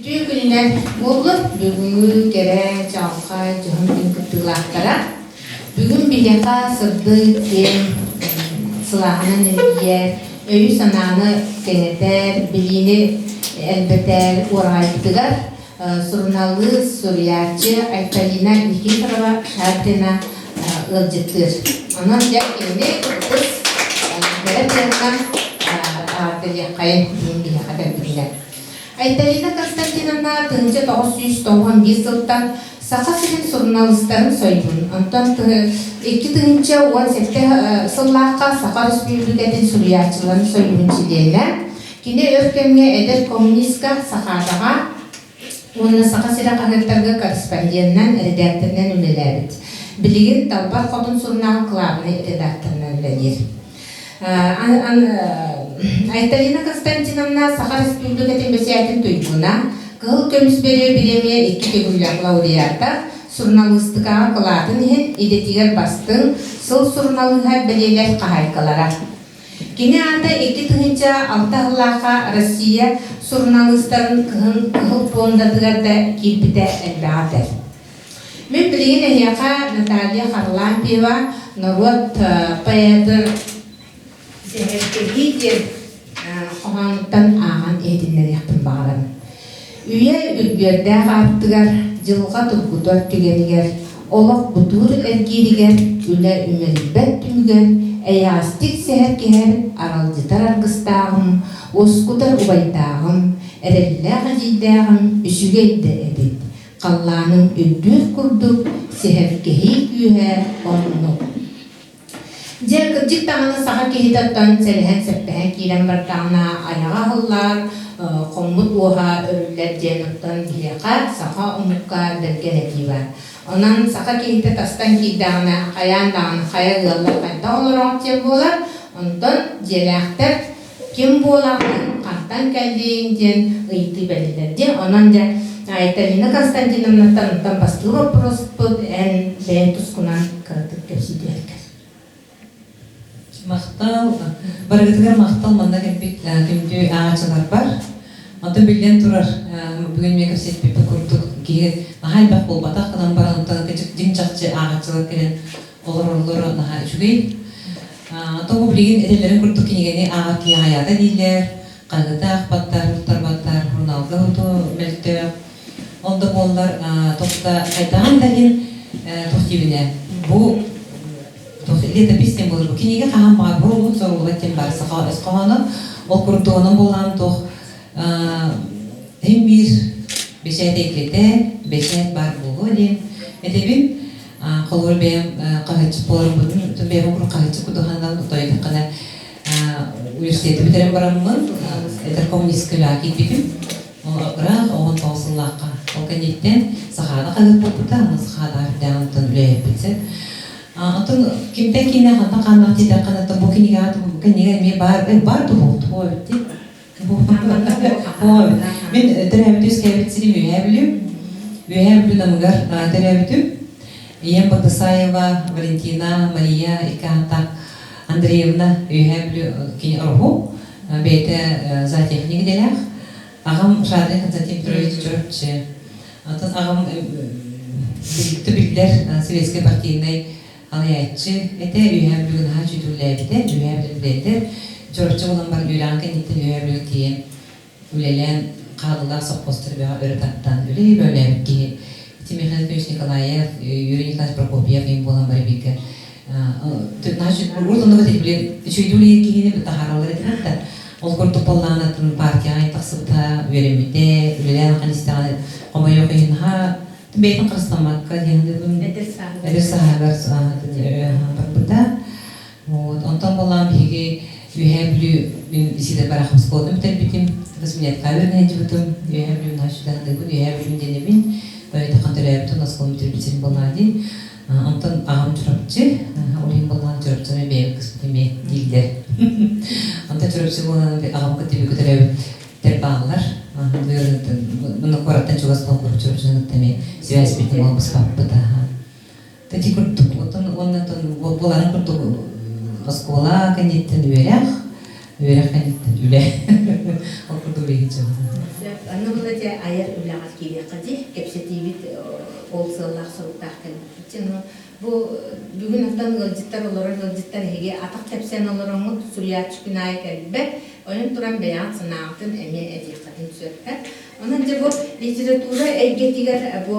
Үтүө күнүнэн буоллун бүгүҥҥү кэрэ, чаҕылхай, дьоһун күн кыттыылаахтара. Бүгүн биһиэхэ сырдык, киэҥ, сылааһынан илгийэр, өйү-санааны кэҥэтэр, билиини элбэтэр уораҕайбытыгар суруналыыс, суруйааччы Айталина Никифорова Шадрина ыалдьыттыыр. Онон дьэ кинини ытыс кэрэ тыаһынан эҕэрдэлиэххэйин бүгүн биһиэхэ кэлбитинэн. Айталина Константиновна 1991 сылтан Саха сирин суруналыыстарын сойуһун, онтон 2017 сыллаахха Саха Өрөспүүбүлүкэтин суруйааччыларын сойуһун чилиэнэ. Кини өр кэмҥэ эдэр коммунистка Сахадаҕа уонна Саха сирэ хаһыаттарга корреспонденынан, эрэдээктэринэн үлэлээбит. Билигин Далбар Хотун сурунаал кылаабынай редакторынан үлэлиир. Айталина Константиновна Саха Республикатын бэчээтин туйгуна, Кыһыл көмүс бөрүө бириэмийэ икки төгүллээх лауреата, суруналыыстыкаҕа кылаатын иһин идэтигэр бастыҥ, сыл суруналыыһа бэлиэлэр хаһаайкалара. Кини аата 2006 сыллаахха Россия суруналыыстарын кыһын Кыһыл пуондатыгар да киирбитэ элбэҕи этэр. Мин билигин эһиэхэ Наталья Харлампьева норуот поэты Сэһэргэһии диэн хоһоонуттан ааҕан иһитиннэриэхпин баҕарабын. Үйэ үргүөрдээх аартыгар, дьылҕа тургутар түгэнигэр, олох бутуур эргииригэр, үлэ үмэлийбэт түмүгэр эйэҕэстик сэһэргэһэр, аралдьытар аргыстааҕым, уоскутар убайдааҕым, эрэллээх эдьиийдээҕим үчүгэй да эбит. Халлааным үрдүөх курдук, сэһэргэһии күүһэ оннук. Дьэ, кырдьык даҕаны саха киһитэ оттон сэлэһэн-сэппэһэн киирэн бардаҕына айаҕа аһыллар, хоммут уоһа өрүллэр диэн оттон биһиэхэ саха омукка бэргэн этии баар. Онон саха киһитэ тастан киирдэҕинэ хайаан даҕаны хайа ыаллар хайдах олороҕут диэн буолар, онтон дьиэлээхтэр ким буолаҕын, хантан кэллиҥ диэн ыйытыы бэриллэр дии. Онон дьэ Айталина Константиновнаттан онтон бастыыр боппуруоспут эн бэйэҥ тускунан кыратык кэпсии түһэргэр. Махтал, барыгытыгар махтал манна кэлбит күндү ааҕааччыларбар. Онтон биллэн турар, бүгүн эмиэ кэпсэппиппит курдук киһи наһаа элбэх буолбатах гынан баран онтон дьиҥ чахчы ааҕааччылар кэлэн олороллоро наһаа үчүгэй. Тоҕо билигин этэллэрин курдук кинигэни ааҕар киһи аҕыйаата дииллэр, хаһыаты аахпаттар, туттарбаттар, журналга ото мөлтөх. Ол да буоллар, туох да хайдаҕын да иһин туох диибинэ, бу летопись диэн буолар. Бу кинигэ хаһан баҕар буолуон суруллубат диэн баар саха өс хоһооно. Ол курдук онон буолаан туох иһин биир бэчээт эйгэтэ, бэчээт баар буолуо диэн этэбин. Холобур бэйэм хаһыатчыт буоларбын, бэйэм куруук хаһыатчыт кудуһанан тойдоххуна университеты бүтэрэн бараммын эдэр коммунистка үлэҕэ киирбитим. Ыраах 19 сыллаахха. Ол кэнниттэн Сахаада хаһыат буолбута, аны Сахаада үрдээн онтон үлэлэппит сөп. Онтон кимтэн киинэ хантан хааннаах диэтэххинэ, оттон бу кинигэҕэ кинигэ эмиэ баар, баар туһуох туһуо эбит дии. Мин төрөөбүт үөскээбит сирим Үөһээ Бүлүү. Үөһээ Бүлүү Намыгар төрөөбүтүм. Ийэм Багдасаева Валентина Мария икки Андреевна Үөһээ Бүлүү кини ороһу бэйэтэ зоотехник идэлээх. Аҕам Шадрин Константин Петрович Чурапчы. Онтон аҕам биллэр советскай партийнай Алайааччы этэ, Үөһээ Бүлүүгэ наһаа үчүгэй үлэлээбитэ, Үөһээ Бүлүү үлэлэтэр. Чурапчы буолан баран үөрэҕин кэнниттэн Үөһээ Бүлүүгэ тиийэн үлэлээн хаалыылаах сопхуостары бөҕө өрө тардан үлэлии бөҕөлөөбүт киһи. Ити Михаил Ильич Николаев, Юрий Николаевич Прокопьев им буолан бары бииргэ урут оннук этэ били үчүгэйдик үлэлиир киһини таһаараллар этилэр да ол курдук буоллаҕына партияҕа тахсыбыта үөрэммитэ үлэлээн ахан истэҕинэ хомойуох иһин наһаа Бэйэтин харыстаммакка диэн эдэр сааһыгар барбыта. Вот. Онтон буоллаан биһиги Үөһээ Бүлүү мин Исидор Барахов оскуолатын бүтэрбитим. Косметика үөрэнээччибитим. Үөһээ Бүлүү наһаа Үөһээ Бүлүүм диэнэбин. Тойтахан төрөөбүтүм, оскуолам бүтэрбит сирим буоллаҕа дии. Онтон аҕам Чурапчы, ол иһин буоллаҕына Чурапчыны бэйэм кыспытым эмиэ дииллэр. Онтон Чурапчы буолан аҕам кытта бииргэ төрөөбүт Тэр бааллар. Муну куораттан чугас буолбут чурапчыны эмиэ связь битин олбуспаппыт. Ити курдук, оттон уонна буоларын курдук оскуола кэнниттэн үөрэх. Үөрэх кэнниттэн үлэ. Ол курдук билигин Аны була дьэ айар үлэҕэ киириэххэ дии. Кэпсэтиибит ол сыаллаах соруктаах кэлбиппит. Бу бүгүн оттон ыалдьыттар олорор ыалдьыттар эһиги атах тэпсэн олороҥҥут суруйааччы күн аайы кэлбэт. Ойон туран бэйэҕит санааҕытын эмиэ этиэххитин сөп. Онон дьэ бу литература эйгэтигэр бу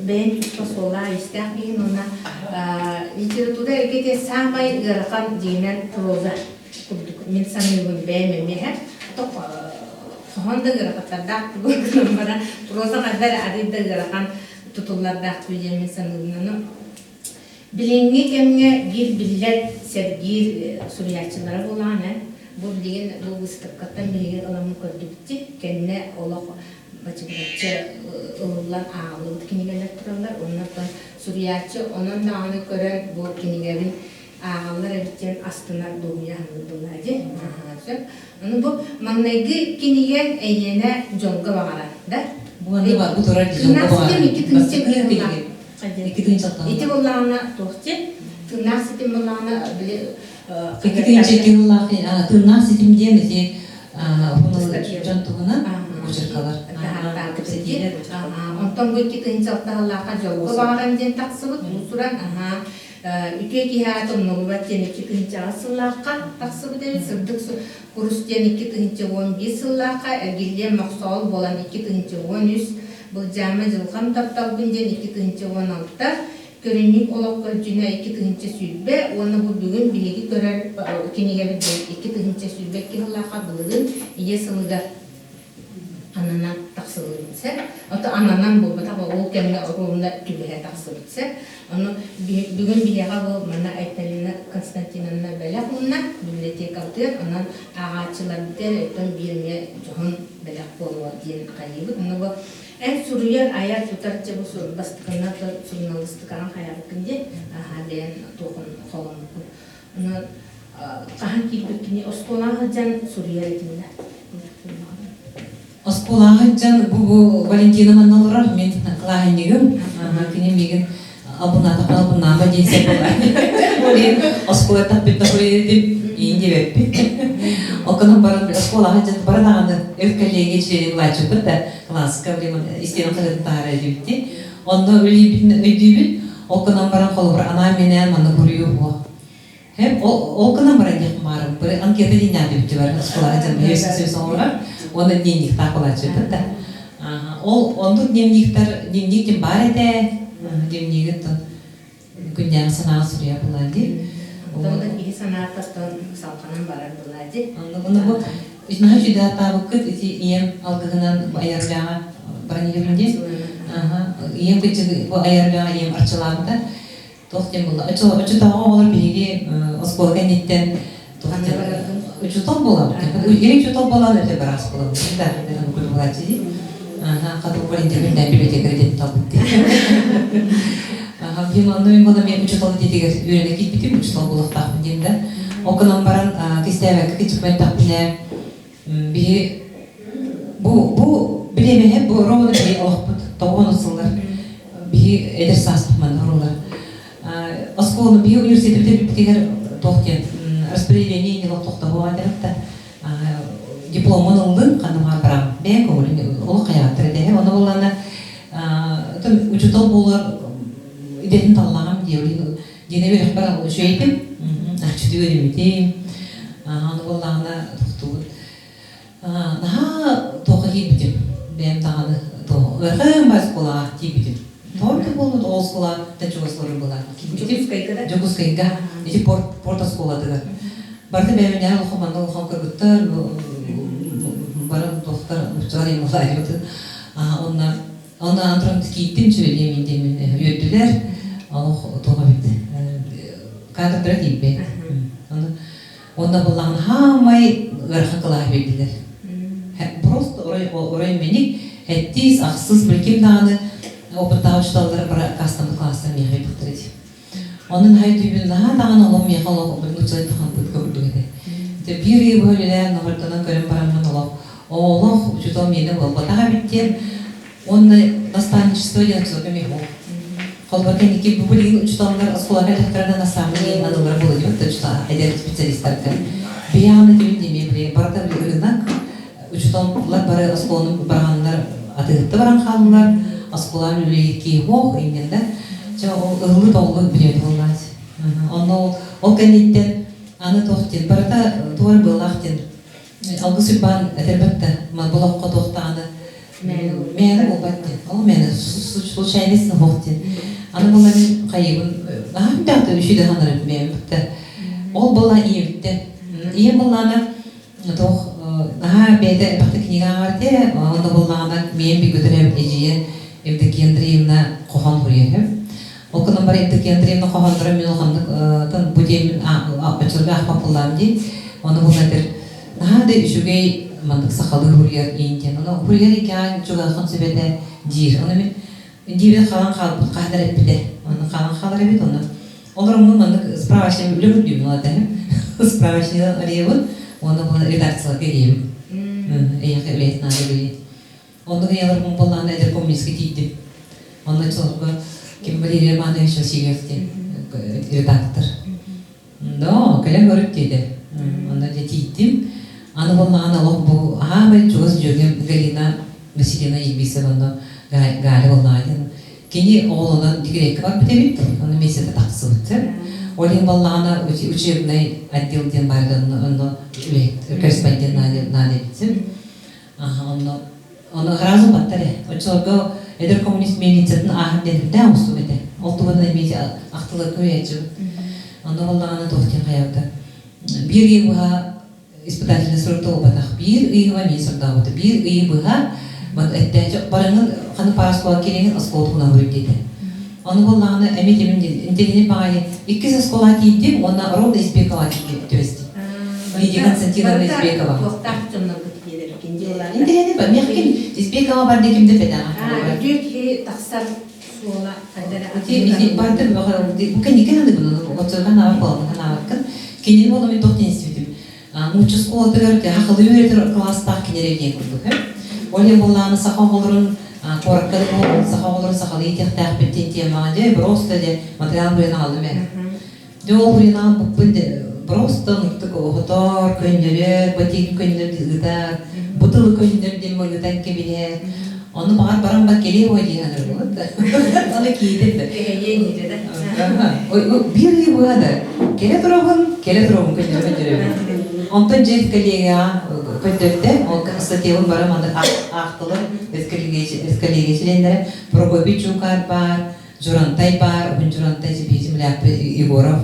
бэйэҥ туспа суоллаах-иистээх киһин уонна литература эйгэтэ саамай ыарахан дьиҥинэн проза курдук мин саныыбын бэйэм эмиэ хоһоон да ыарахаттардаах гынан баран проза хайда эрэ арыый да ыарахан тутуллардаах диэн мин саныыбын. Ону билиҥҥи кэмҥэ биир биллэр сэргиир суруйааччылара буолаҕын эн. Бу билигин бу выставкаттан биһиги ыламмыт көрдүбүт кэннэ олох бачыгыраччы ылыллан ааҕыллыбыт кинигэлэр тураллар. Онно оттон суруйааччы онон даҕаны көрөн бу кинигэбин ааҕаллар эбит диэн астына дуоһуйа саныыр буоллаа дии. Сөп. Ону бу маҥнайгы кинигэҥ эйиэнэ дьолго баҕарар да? Бу манна бу турар дьолго баҕарар. 2007 Ити буоллаҕына туох диэн тыыннаах ситим буоллаҕына били 2002 сыллаах тыыннаах ситим диэн ити дьон туһунан очеркалар кэпсэтиилэр. Онтон бу 2006 сыллаахха дьолго баҕаран диэн тахсыбыт уусуран үтүө киһи аата умнуллубат диэн 2008 сыллаахха тахсыбыт эбит сырдык курус диэн 2011 сыллаахха эргиллиэн мохсоҕол буолан 2013 Былдьаама дьылҕам тапталбын диэн 2016, Көрүнньүк олох көлдьүнэ 2020 уонна бу бүгүн биһиги көрөр кинигэбит 2022 сыллаахха былырыын Ийэ сылыгар ананан тахсыбыт сөп. Ото ананан буолбатах ол кэмҥэ оруобуна түбэһэ тахсыбыт сөп. Ону бүгүн биһиэхэ бу манна Айталина Константиновна бэлэх уунна библиотекабытыгар онон ааҕааччыларбытыгар өттөн биир эмиэ дьоһун бэлэх буолуо диэн хайыыбыт. Ону бу эн суруйар, айар, тутар дьэ бу бастакынна суруналыыстыкаҕын хайаабыккын диэн аһаа бэйэн туохун холонуккун. Онон хаһан киирбиккини оскуолаҕа сылдьан суруйар этим да. Оскуолаҕа сылдьан бу бу Валентина манна олорор, мин кылааһынньыгым. Кини миигин албыннаатахпына албыннаама диэн сөп буолар. Ол иһин оскуолаттан бүттэ этим, иин диэбэппит. Ол гынан баран оскуолаҕа сылдьан бары даҕаны өр коллегия членин булааччыппыт да кылааска истиэнэ хаһыатын таһаарар этибит. Онно үлэлиирбитин өйдүүбүт. Ол гынан баран холобур анаан-минээн манна буруйу уһуох. Һэм ол гынан баран диэх маарым бары анкета дииннээбипти бар оскуолаҕа дьон өйөс оҥорор уонна дневниктаах буолааччыбыт да. Ол оннук дневниктар дневник ким баар этэ дневнигин күннээҕи санааҕа суруйар буолаа дии. Онтон да киһи санааттан салҕанан барар буолаа дии. Онно бу наһаа үчүгэйдаатаабыккыт ити ийэм алгыһынан айар үлэҕэ баран иһэбин диэн. Ийэм кыдьык бу айар үлэҕэ ийэм арчылаабыта. Туох диэн буолла? Оччотооҕу оҕолор биһиги оскуола кэнниттэн туох диэн учуутал буолабыт. Или учуутал буолан өтө бараас буолабыт. Да, буолааччы дии. Аха, хатыл Валентин күннээн библиотекарь диэн талбыт дии. Аха, бим онно мин буола мен учуутал идэтигэр үөрэнэ киирбитим, учуутал буолуохтаахпын диэн да. Ол гынан баран кистээбэккэ кичикмэттэхпинэ биһи бу бу бириэмэһэ бу ровно биһи олохпут тоҕуон сыллар биһи эдэр сааспыт манна орулар оскуоланы биһи университетибит бүппүтүгэр туох диэн распределение не тохтобуга да дипломун ыллын ханна барам бэйэн көҥүлүн олох хайааттар этэһэ ону буоллаана учуутал буолар идэтин таллаҕым диэбилин Дина үөрэхпэр үчүгэйдим, ахчытыы үөрэммитим. Аны буоллаҕына тохтубут. Наһаа туохха киирбитим. Бэйэм даҕаны ыарахан баар оскуолаҕа киирбитим. Тоҕо буолбут ол оскуолаттан чугас олорор буолан киирбитим. Дьокуускайга. Ити порт, порт оскуолатыгар. Барыта бэйэбинээн улахан манна улахан кыргыттар, бары туохтар, нууччалар емулаайбыты. Онно Онно туран кииттим сүөдиэм диэмин үөрдүлэр. Олох туох эбит кадрдара тиийбэт. Онно буллаҕына хаамай ыарахан кылааһы биэрдилэр. Просто орой мэник эттиис, ахсыс, билким даҕаны опыттаах учууталлар бара кастаммыт класстар миэхэ ыйбыттар ити. Онон хайдыыбын наһаа даҕаны олох миэхэ олох нууччалыы тахампыт курдук этэ. Дьэ биир ый быһа үлэлээн нохойдонон көрөн бараммын олох олох учуутал миэнэ буолбатах эбит диэн уонна наставничество диэн оччолорго эмиэ суох. Холобур кэнники бу билигин учууталлар оскуолаҕа кэллэхтэринэ наставник аналлара буолуо диэбит да учуутал эдэр специалистарга. Биһиэхэ тибин дии били барыта били ырынак учууталлар бары оскуоланы барааннар атыыһытта баран хааллылар, оскуолаан үлэлиир киһи суох иннин да. Чэ ол ыһыллыы тоҕуллуу билиэт буоллааччы. Онно ол кэнниттэн аны туох диэн барыта туох эрэ быалаах диэн Алгыс Уйбаан этэрбэт да болоххо туохтаҕына мээнэ буолбат диэн. Ол мээнэ случайность суох диэн. Аны була мин хайыбын наһаа күндэхтэ үчүгэй ханарым бэйэм бутта. Ол була ийэбиттэн. Ийэм буллаана туох наһаа бэйэтэ элбэхтик кинигэ ааҕар этэ. Онно буллаҕына миэм бигөтөрөбүт эдьиийэ Евдокия Андреевна хоһоон суруйар. Ол гынан баран Евдокия Андреевна хоһоонноро мин улаханнык бу диэммин оччолорго аахпат буоллаҕым дии. Ону буолла этэр наһаа да үчүгэй маннык сахалыы суруйар иин диэн. Ону суруйар иккиэн чугаһахан сөп этэ диир. Ону мин диибин хаалан хаалбыт хаһан эрэ эппитэ. Ону хаалан хаалар эбит ону. Олороммун маннык справочный үлэ көрдүүбүн ол этэ. Справочный арыйабын уонна бу редакцияларга иһиэбин. Эйиэхэ үлэһит наада билин. Оннук ыйаларбын буоллаҕына эдэр коммунистка тиийдим. Онно оччолорго ким Валерий Романович Васильев диэн редактор. Да, кэлэн көрүт диэтэ. Онно дьэ тиийдим. Аны буоллаҕына олох бу аһаабай чугас дьүөгэм Галина Васильевна Ельбисова онно Галя буоллаҕа диэн. Кини оҕолонон декреккэ барбыт эбит, онно месяца тахсыбыт. Ол иһин буоллаҕына учебный отдел диэн баар онно үлэһит корреспондент наада эбит. Онно ону сразу баттар ээ. Оччолорго эдэр коммунист мельницатын ааһар диэн үрдээх уустук этэ. Ол туһунан эмиэ ахтыларга үөйээччибин. Онно буоллаҕына туох диэн хайаабыта. Биир ыйы быһа испытательный срок буолбатах. Биир ыйыба мин сордообута. Биир ыйы быһа эттээчи барыҥын ханы пааскула кириҥин оскуола туһунан суруй диэтэ. Ону буоллаҕына эмиэ тимин интеллигент баҕайы иккис оскуолаҕа тиийдим уонна ровно Избекова түбэстим. Лидия Константиновна Избекова. Туохтаах дьоннорбут диэлэркин Интэриэһинэй ба миэхэ ким Избекова бар ким да петэҕэ. Үтүө киһи тахсар суола Ити барда бу кэнники ханыбын отчорга наабар буолан ханаабаккын кинини буола мен туох диэн истибитим нуучча школатыгар хахылыы үөрэтэр кылаастаах кинилэр диэн курдук ол иһин буоллаҕына саха оҕолорун куоракка да буоллун саха оҕолорун сахалыы иитиэхтээхпит диэн темаҕа дьэ просто дьэ материал буйан аҕаллым ээ дьэ ол буйан аҕалбыппын просто нуктук оһотоор көннөрөр ботигин көннөр ыытар бу тылы көннөр диэн ыытан кэбиһэр ону баҕар баран бар кэлиэ буо дии саныыр ону киитин да биир ый быһа да кэлэ туробун кэлэ туробун көннөрө көннөрөбүн онтон дьэ коллегаҕа көрдөрдө ол статьябын бары маннык аахтылар коллеги чилиэннэрэ Прокопий Чуукаар баар Журантай баар уһун Журантай земляк Егоров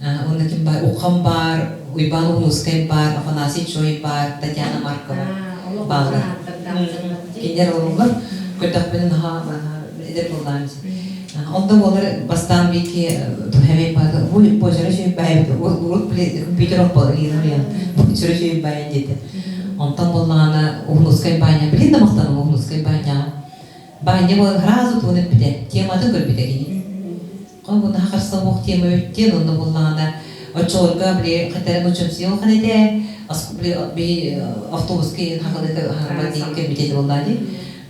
уонна ким баар Уххан баар Уйбаан Уһунуускай баар Афанасий Чой баар Татьяна Маркова бааллар кинилэр олороллор көрдөхпүнэ наһаа эдэр буоллаҕым ол да буолар бастаан биики туһэмэй баата бочара сүйбаайбыт урут компьютер бочара сүйбаайын диэтэ онтон буоллаҕына Уһунускай баанньа билин да махтанам Уһунускай баанньаҕа баанньа буолан сразу тугун эппитэ тематын көрбүтэ кини Бу наһаа харса суох тема бүттүн, онно буоллаҕына оччолорго били хатара нучамсыйа улахан этэ, били би автобуска иһин хахалыта хаҥарбат диэн кэммитет буоллаа дии.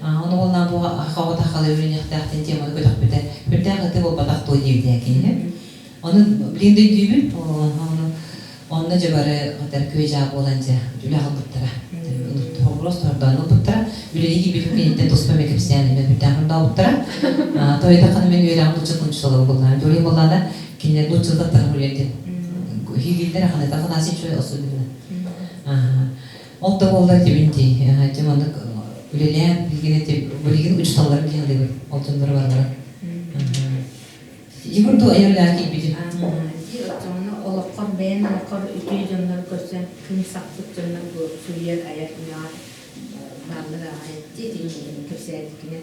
Ону буоллаҕына бу хахаҕа хахалы үөрэньэхтээхтин теманы көтөхпүтэ. Үрдээх ытыы буолбатах дуо диэбитэ кинини. Ону билигин да өйдүүбүн. Ону Онно дьэ бары хатар күө-дьаа буолан дьэ үлэ аҕалбыттара. Хобуруос тордоон ылбыттара. Үлэлии киирбитим кэнниттэн туспа эмэ кэпсээн эмэ бүттээх ордообуттара. Тойдаххына мин үөрэҕим нуучча нууччалыы буллаан. Дьолин буллаана кинилэр нууччалыттан үлэлиир диэн. Хиилииллэр аханыта Афанасий чой особенно. Ол да буоллар тибин дии. Дьэ маннык үлэлээн билигин билигин учууталларым диэн алыбын. Ол дьоннору барылара. Егор ду айар киирбитим. Дии оччоҕуна олоххор бэйэн олоххор үтүө дьоннору көрсөн күн сахпыт дьоннор бу суруйар айар үлэҕэ бааллар аҕай дии кэпсээбиккинэ.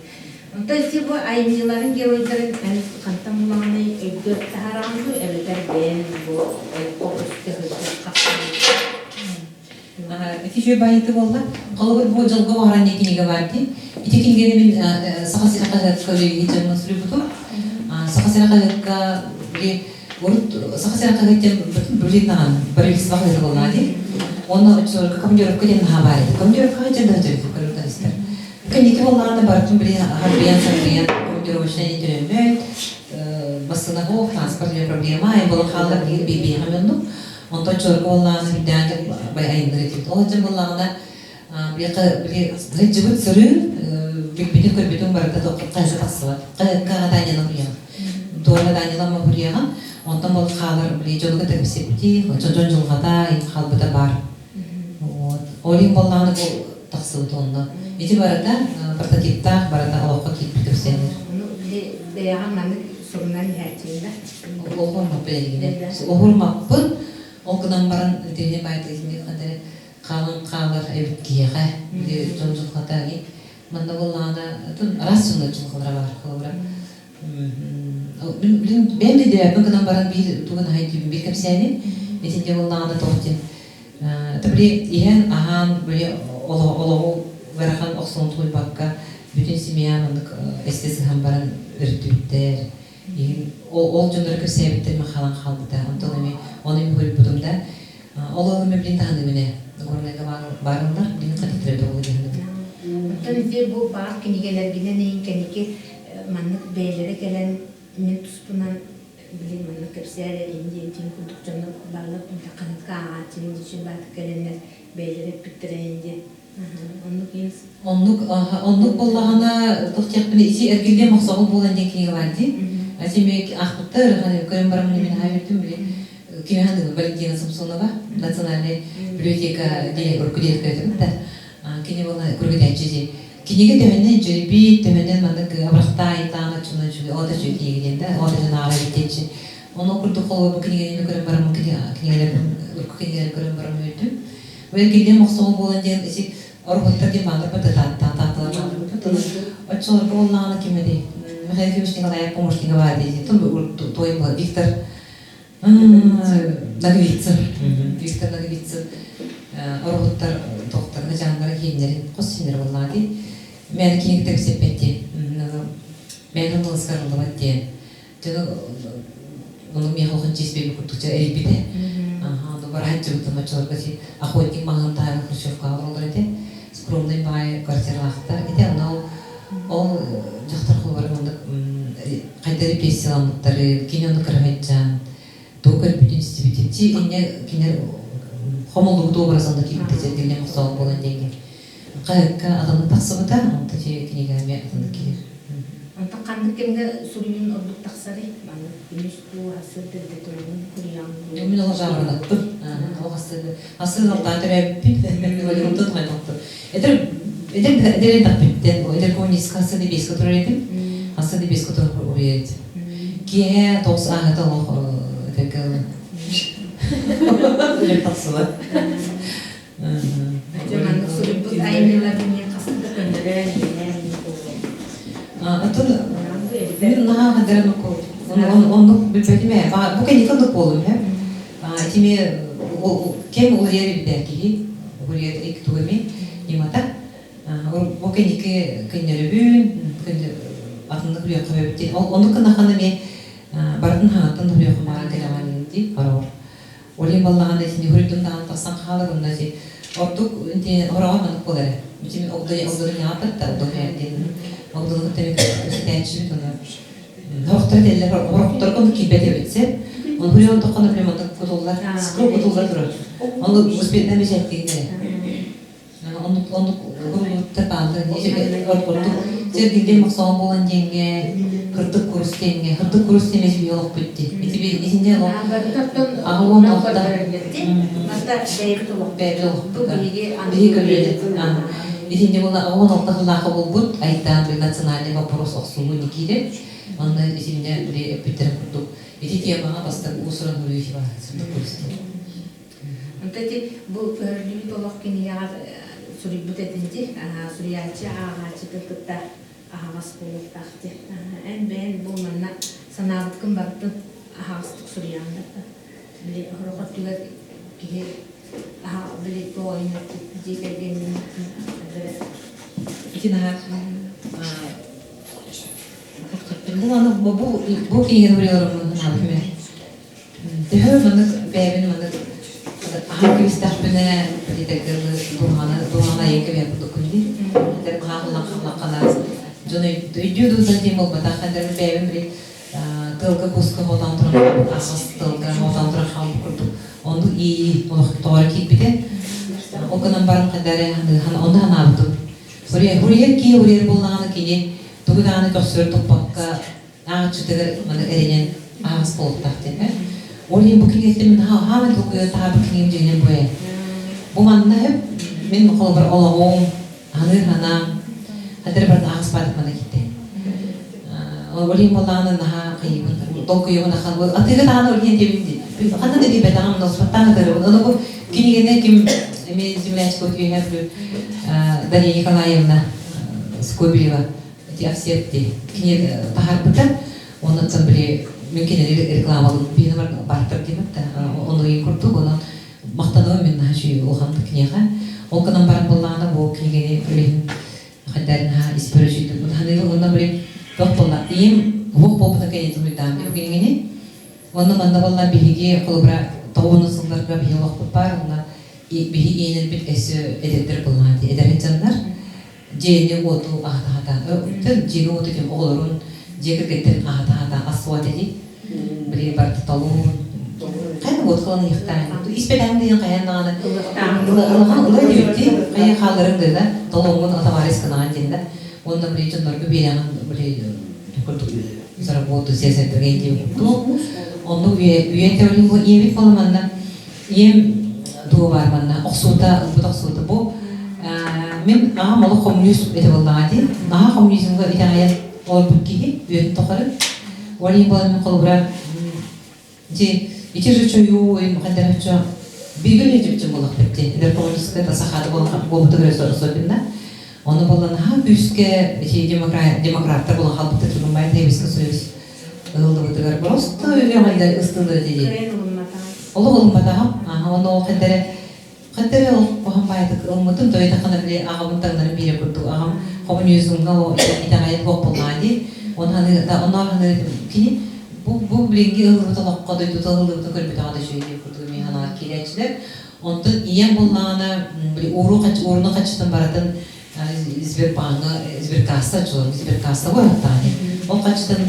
Онтон ити бу айымньыларын геройдарын эн хантан булаҕыный өйгөр таһаараҕын дуу эбэтэр бэйэн бу олоххо көстө сылдьар хапсаҕай Ити үчүгэй баайыты буолла. Холобур, бу «Дьолго оҥорон» диэн кинигэ баар дии. Ити кинигэни мин Саха сирэ хаһыакка үлэлии дьоҥҥо суруйбутум. Саха сирэ хаһыакка били урут Саха сирэ хаһыат диэн блин даҕаны правительство хаһыата буоллаҕа дии. Уонна оччолорго командировка диэн наһаа баар этэ. Командировкаҕа дьэ да сылдьар Кэнники буоллаҕына барытын били харбыйан-сарбыйан командировочнай төлөммөт, бассына суох, транспорт проблема, буолан хаалла билигин биэҕим оннук. Онтон чорго буоллаҕына үрдээн бай айанныр этибит. Ол дьон буоллаҕына били сылдьыбыт сырыы билбитин көрбүтүн барыта хайса тахсыбат. Хаһыакка Данила Мурьяҕа. Туора Данила Мурьяҕа. Онтон бол хаалар били дьону кытта кэпсэппити, дьон дьылҕата хаалбыта баар. Вот. Ол иһин буоллаҕына бу тахсыбыт онно. Ити барыта прототиптаах барыта олоххо киирбит кэпсээннэр. Ону били бэйэҕэ маннык сурунан иһээччиҥ да? Оһурмаппын эригинэ. Оһурмаппын. Ол гынан баран итини баайтыгытыны хадары хаалан хаалар эбит киһиэхэ. Били дьон дьылҕата манна буоллаҕына араас дьоннор дьылҕалара баар холобура. Мин бэйэм да өйдөөбөппүн гынан баран биир тугун аһай дүүбүн биир кэпсээни итиннэ буоллаҕына туох диэн били иһэн аһаан били олоҕу ыарахан охсуон тулуйбакка бүтүн семья маннык эсте сыһан баран өрүттүбүттэр иһин ол дьоннору кэпсээбиттэр мин хаалан хаалбыта онтон эми ону эми хоруйбутум да ол ыалым билин таһыныыбын Горнайга баарыллар билин хатиттэрэ тоҕу диһаныыбын. Оттон ити бу баар кинигэлэргинэн иһин кэнники маннык бэйэлэрэ кэлэн мин туспунан били маннык кэпсээр иһин диэн курдук дьоннор бааллар хаһыакка ааҕааччыны дьүчү баатык кэлэннэр бэйэлэрэ эппиттэрэ иһин диэн оннук иһин. Оннук оннук буоллаҕына туох диэхпинэ ити эргиллиэ мохсоҕол буолан диэн кинигэ баар дии. Ати эмиэ аахпыттар көрөн бараммын мин аһаа үөрдүм били кими ханыыбын Валентина Самсонова национальный библиотека диэн урукку диэхтэрэ да кини буолла күргүтээччи дии. Кинигэ төһөнөн дьөрбит, төһөнөн маннык абырахтаайдаан оччонон үчүгэй, оҕото үчүгэй кинигэ диэн да, оҕото дьон ааҕар эбит диэччи. Ону курдук холобур бу кинигэни көрөн бараммын кинигэлэрбин урукку кинигэлэрин көрөн баран үөрдүм. Бу эргиллиэн мохсоҕол буолан диэн ити ороһуттар диэн бааллар таатталар бааллар. Оччолорго буоллаҕына ким этэй? Михаил Ефимович Николаев помощнига баар дии. Той Виктор Ноговицын. Виктор Ноговицын ороһуттар тохтарга дьааннара кииннэрин хос синнэр буоллаҕа дии. Мээнэ кинигэ кэпсэппэт диэн. Мээнэ ыллыбат диэн. Дьону ону миэхэ улахан чиэс биэрбит курдук эрийбитэ. Ону барааччыбытым оччолорго охотник маҕаһыын таһыгар Хрущевкаҕа олороллор этэ. Скромный баай квартиралаахтар этэ. Онно ол дьахтар холобура маннык хайда репрессияламмыттары, кини ону кыраһыйдьаан, тугу көрбүтүн истибитин, чи инньэ кинилэр хомуллубут образ онно киирбитэ дьэргэллэн охсоон буолан диэҥҥэ хаһыакка атыннык тахсыбыта, онто чи кинигэ эмиэ атыннык киирэр. Онтон ханнык кэмҥэ суруйун ордук тахсарый? Маннык күнүс дуу, сарсыарда эрдэ туругун суруйаҕын дуу? Мин олох жаабырынаппын. Олох ассыыр алтаан төрөөбүппүн. Онтон хайдахтыр. Эдэр эдэр эдэр элбэхпиттэн эдэр коммунистка хасыны биэскэ турар этим. Хасыны биэскэ турар уруйар этим. Киэһэ 9 ааһыта олох этэргэ үлэм тахсыбат. Дьэ маннык суруйбут айымньыларын мин хаста да көннөрөн, иһинэн Оттон мин наһаа хадарын оннук билбэтим ээ. Бу кэнники оннук буоллум ээ. Итими кэм уларыйар эбитээр киһи уларыйар ик тугу эми ньымата. Бу кэнники көннөрөбүн, атыннык үрүөххэ эбит диэн. Оннук гынаххына эмиэ барытын хаҥаттан уруйуохха маҕан кэлэҕин дии хороҕор. Ол иһин буоллаҕына итини уруйдум даҕаны тахсан хаалар уонна ити ордук ити хороҕор маннык буолар эрэ. Ити мин огдону ньаҕаппат да огдону диэн огдону кытта эмиэ кэпсэтээччибит ону Сорохтор этэллэр, сорохторго ону киирбэт эбит сеп. Оны хуйон тоххоно билем онтон кутуллар, скру кутуллар турар. Оны успетна бечеттигин эрэ. Оннук оннук курулуттар бааллар. Ордук сергилден мохсоон буолан диэҥҥэ, кырдык курус диэҥҥэ, кырдык курус диэн эти олохпут дии. Ити би итинне олох аҕа уон алта бэйэбит олохпут. Биһиги көлүөнэ. Итинне буолла 16 сыллаахха буолбут айдаан били национальный вопрос охсуһуу не киирэр. Онно итиннэ били эппиттэрин курдук ити темаҕа бастакы уус-уран суруйуу баар сырдык курустун. Онто ити бу көһөрүллүбүт олох кинигэҕэр суруйбут этин дии, суруйааччы ааҕааччытын кытта аһаҕас буолуохтаах дии. Эн бэйэн бу манна санаабыккын барытын аһаҕастык суруйаҕын да били сорох өттүгэр киһи били дьиэ кэргэнин Ити наһаа бу аны бу бу кинигэни уруйаларыммын санаабытым төһө маннык бэйэбин маннык аһар кэбистэхпинэ политиканы дууһаны дууһаны айан кэбиһэр курдуккун дии эдэр хааллан халлаххана дьон өйдүү дуудан диэн буолбатах эдэр бэйэбин били тылга куска хотон туран аҕыс тылга хотон туран хаалбыт курдук. Оннук иэйии олох тоҕо киирбитэ. Ол гынан баран хайда эрэ онно санаабытым. Суруйар киһи уруйар буоллаҕына кини тугу даҕаны көхсүгэр туппакка ааҕыччытыгар маны эрэнэн аһаҕас буолуохтаах диэн. Ол иһин бу кинигэттэн мин хаамай толкуйа таһаарбыт кинигим дьиҥинэн бу ээ. Бу манна мин холобур олоҕум, аныыр санаам, хадыр барыта аҕыс баатык манна киирдэ. Ол иһин буоллаҕына наһаа хайыыбын, толкуйабын ахан атыыга даҕаны ол иһин диэбин дии. Ханна да биэрбэтэҕим, носуттаан ытырыбын. Ону бу кинигэни ким эмиэ землячка үөһээ Бүлүү Дарья Николаевна Скобелева ити Овсетти кини таһаарбыта. Онон били мин кинини рекламалыыр биһиэнэ бартар диэбит да ону курдук онон махтанабын мин наһаа үчүгэй улаханнык киниэхэ. Ол гынан баран буоллаҕына бу кинигэни үлэһин хайдарын наһаа испэр үчүйдүк ханыыбын уонна били туох буолла ийэм уһук буолбутун кэнниттэн уйдаам бу кинигэни. Уонна манна буолла биһиги холобура тоҕуонун сылларга биһи олохпут баар уонна биһи иэнэрбит өссө эдэрдэр буоллаҕа дии эдэр дьоннор дьиэни-уоту аһата-аһата дьиэни-уоту ким оҕолорун дьиэ кэргэттэрин аһата-аһата ас суот эти били барыта толуун хайа уот кылан ыйыхтаан испэтээн дыйан хайан даҕаны ылахан ыла диэбитти хайа хаалларын да толуоҥҥун атаварис гынаҕан диэн да уонна били дьоннорго биэрэҕин били курдук заработу сиэсэрдэргэ диэн курдук оннук үйэ тэбилин бу ийэбит буола манна Ийэм туга баар манна охсуута ылбыт охсуута бу мин аҕам олох коммунист этэ буоллаҕа дии наһаа коммунизмҥа итэҕэйэн олорбут киһи үйэтин тухары ол иһин буолан мин холобура ити ити же чойуу хайдарачча бииргэ үлэдьибитим буоллахпыт дии эдэр коммунистка та сахаата буолбутугар особенно ону буолла наһаа күүскэ ити демократтар буолан хаалбыттар тургунбай Советский Союз ыһыллыбытыгар просто үөҕэллэр ыстыыллар этэ дии. Олох ылымматаҕым. Аха, ону ол ханна ханна эрэ олох куһаҕан баайдык ылыммытым. Тоойдоххуна били аҕабын таҥнарын биэрэ курдук аҕам коммунизмҥа итэҕэйэн туох буоллаҕа дии. Оны ханы да онно ханы кини бу бу билиҥҥи ыһыллыбыт олоххо дойдута ыһыллыбытын көрбүтэҕэ да үчүгэй диэн курдук эмиэ санаҕа киирээччилэр. Онтон ийэм буоллаҕына били ууру ууруну хаччытын барытын Сбербааҥҥа сберкасса оччолорго сберкасса уһаттаҕа Ол хаччытын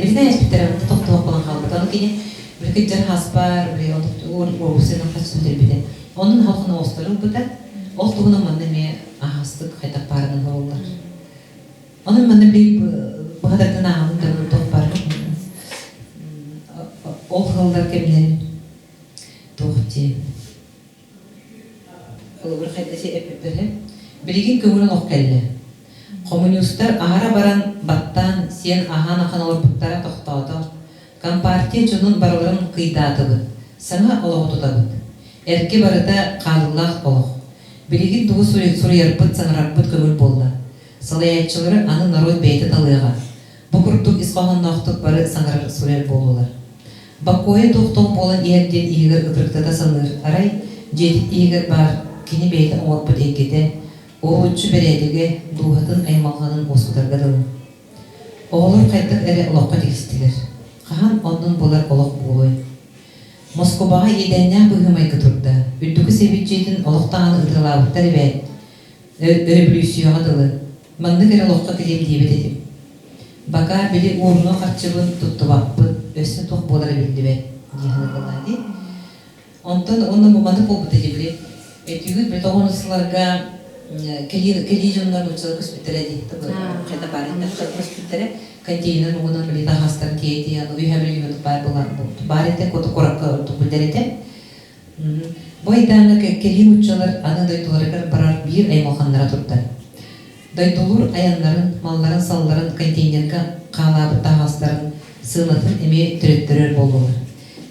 билинэ эспиттэрэ тохтоох буолан хаалбыта. Ону кини били кыдьар хаспар били уопсайынан хаччытын бүтэрбитэ. Онон халхын оҕустары ылбыта. Ол туһунан манна эмиэ аһаҕастык хайдах баарынан оҥороллор. Онон манна били быһатартан ааҕабын да туох баар ол сыллар кэмнэрин туох диэн Холобур, хайдах эппиппэр Билигин көҥүл олох кэллэ. Хомуньуустар аһара баран, баттаан, сиэн аһаан ахан олорбуттара тохтоото. Компартия дьонун барыларын кыйдаатыбыт, саҥа олоҕу тутабыт. Эргэ барыта хаалыылаах олох. Билигин тугу суруйарбыт, саҥарарбыт көҥүл буолла. Салайааччылары аны норуот бэйэтэ талыаҕа. Бу курдук ис хоһоонноохтук бары саҥарар, суруйар буоллулар. Бокуойа туох-туох буолан иһэр диэн иһигэр ытырыктата саныыр, арай, дьиэтин иһигэр баар кини бэйэтэ оҥорбут эйгэтэ, уһулуччу бэрээдэгэ, дууһатын аймалҕанын уоскутарга дылы. Оҕолор хайдах эрэ олоххо тигистилэр. Хаһан оннун булар олох буолуой? Москубаҕа иэдээннээх быһыы-майгы турда. Үрдүкү Сэбиэт дьиэтин олох даҕаны ытыалаабыттар эбээт. Өрөбүлүүссүйэҕэ дылы. Маннык эрэ олоххо кэлиэм диэбит этим. Бакаа били уоруна харчыбын туттубаппын, өссө туох буолара биллибэт дии саныыллар дии. Онтон уонна бу маннык буолбута дии били өтүүгүт били тоҕус сылларга кэлии кэлии дьоннор нууччалар көспүттэрэ дии хайда баар көспүттэрэ контейнер муҥунан били таһаастарын тиэйэ үһэ били баар баар этэ куоракка ордук биллэр этэ Бу айдааҥҥа кэлии нууччалар аны дойдуларыгар барар биир аймалҕаннара турда. Дойдулуур айаннарын, малларын-салларын контейнерга хаалаабыт таһаҕастарын сыанатын эмиэ төрөттөрөр буоллулар.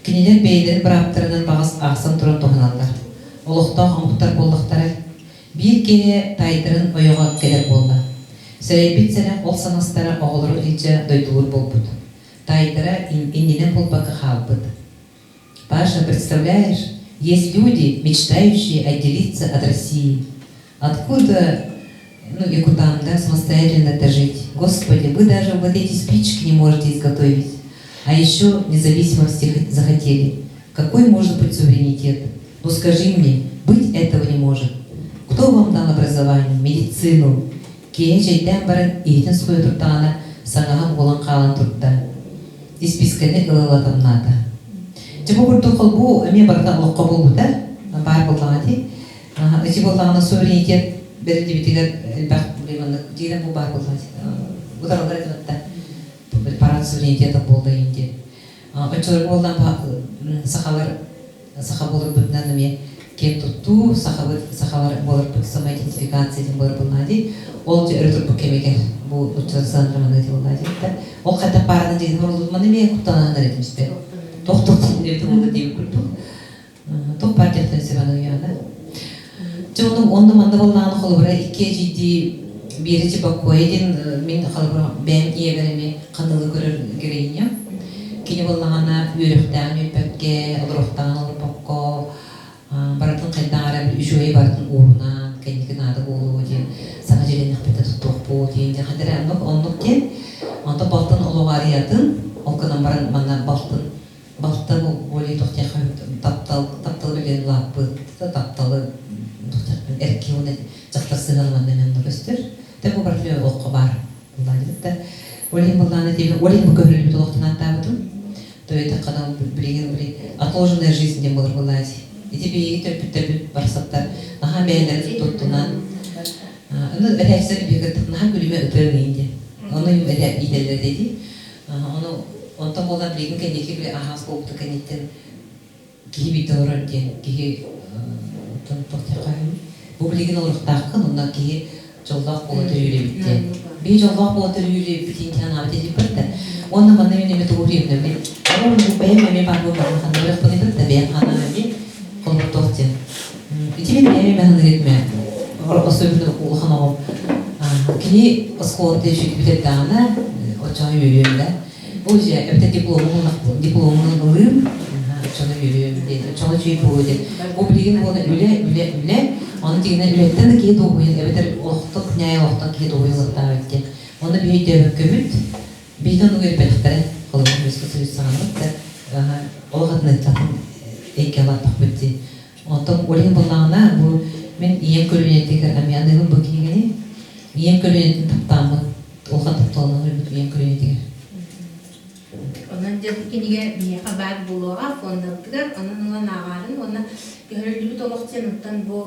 Кинилэр бэйэлэрин бырааптарынан баҕас аахсан туран туһаналлар. Олохтоох омуктар буоллахтара. Биир киэһэ таайдарын ойоҕо кэлэр буолла. Сэрэйбит сэрэх ол саҥастара оҕолору илдьэ дойдулуур буолбут. Таайдара иннинэн буолбакка хаалбыт. Паша, представляешь, есть люди, мечтающие отделиться от России. Откуда, ну, и куда, да, самостоятельно это жить? Господи, вы даже вот эти спички не можете изготовить. А еще независимости захотели. Какой может быть суверенитет? Ну скажи мне, быть этого не может. Кто вам дал образование, медицину? Киэһэ чэйдээн баран иһитин суруйа турдаҕына, саҥаһа буолан хаалан турда. Испиискэни ылалатамнаата. Дьэ бу курдук холбуу эмиэ барыта олоххо буолбута баар буоллаҕа дии. Ити буоллаҕына суверенитет бэриллибитигэр элбэх маннык дьиҥинэн бу баар буоллаҕа утараллар этэ парад суверенитета буолла диэн. Оччолорго буоллаан сахалар саха буоларбытынан эмиэ киэн туттуу, сахабыт сахалар буоларбыт самоидентификация диэн буолар буоллаҕа дии. Ол дьэ өрө турбут кэмигэр бу нууччалар сыаннара маннык этэ буоллаҕа дии. Ол хайдах баарынан дьиҥин оҥоруллубут маны эмиэ куттанаһыннар этим испэ. Тох-тох диэн буолла диэбит курдук. Туох баар диэхтэрин сөп аны ыйаана. Дьэ ону онно манна буоллаҕына холобура икки эдьиийдии Биэрэ Чебакоя диэн мин холобура бэйэм ийэбэр эмиэ ханылы көрөр героиня. Кини буоллаҕына үөрүөхтээҕин үөрбэккэ, олоруохтааҕын олорбокко, барытын хайдах эрэ үчүгэй барытын уурунан, кэнники наада буолуо диэн саҥа дьиэлэннэхпитинэ туттуохпут диэн дьэ хайдах эрэ оннук оннук диэн. Онтон балтын олоҕо арыйатын, ол гынан баран манна балтын балта более туох таптал тапталы билэн улааппыт тапталы эрки уонна дьахтар сыһыана манна эмиэ көстөр те бу барыта олоххо баар буллаадыбыт да ол иһин буллаана диэбин ол иһин бу көһөрүллүбүт олохтон ааттаабытым то этаххана билигин били отложенная жизнь диэн буолар буллаати ити биһиги төрөппүттэрбит барсаттар наһаа бэйэлэрин туттунан ону этээччилэр биһиги наһаа күлүмэ ытыаҥ иин диэн ону иитэллэр дии Ону онтон буолан билигин кэнники били аһаас буолбута кэнниттэн киһи биирдэ олорор диэн киһи туох диэххэ бу билигин олоруохтааххын онно киһи дьоллоох буола төрүүр эбит диэн. Биһи дьоллоох буола төрүүр эбиппитин санаабыт этиппит да. Уонна манна мин эмиэ тугу диэбинэ мин бэйэм эмиэ баар буолбатын ханна барыахпын да бэйэм ханаам эмиэ холобур туох диэн. Ити мин бэйэм эмиэ саныыр этим особенно улахан оҕом кини оскуолата үчүгэй бүтэрдэҕинэ оччоҕо үөрүөм да бу же эбэтэр дипломун дипломун ылыым оччону үөрүөм диэн оччоҕо үчүгэй буолуо диэн бу билигин буолан үлэ үлэ үлэ ону тигинэн үлэттэн да киһи дуоһуйан эбэтэр олохтон ньаайа олохтон киһи дуоһуйан ылыахтаах диэн ону биһи өйдөөбөккөбүт биһиги оннук үөрбэтэхтэрэ холобур Советский Союз саҕанабыт да олох атын атын эйгэ улааттахпыт дии. Онтон ол иһин буоллаҕына бу мин ийэм көлүөнэтигэр эмиэ аныыбын бу кинигэни. Ийэм көлүөнэтин таптааммын улахан тапталынан өлбүт ийэм көлүөнэтигэр. Онон дьэ бу кинигэ биһиэхэ баар буолуоҕа фондабытыгар, онон ылан ааҕаарын уонна көһөрүллүбүт олох диэн оттон бу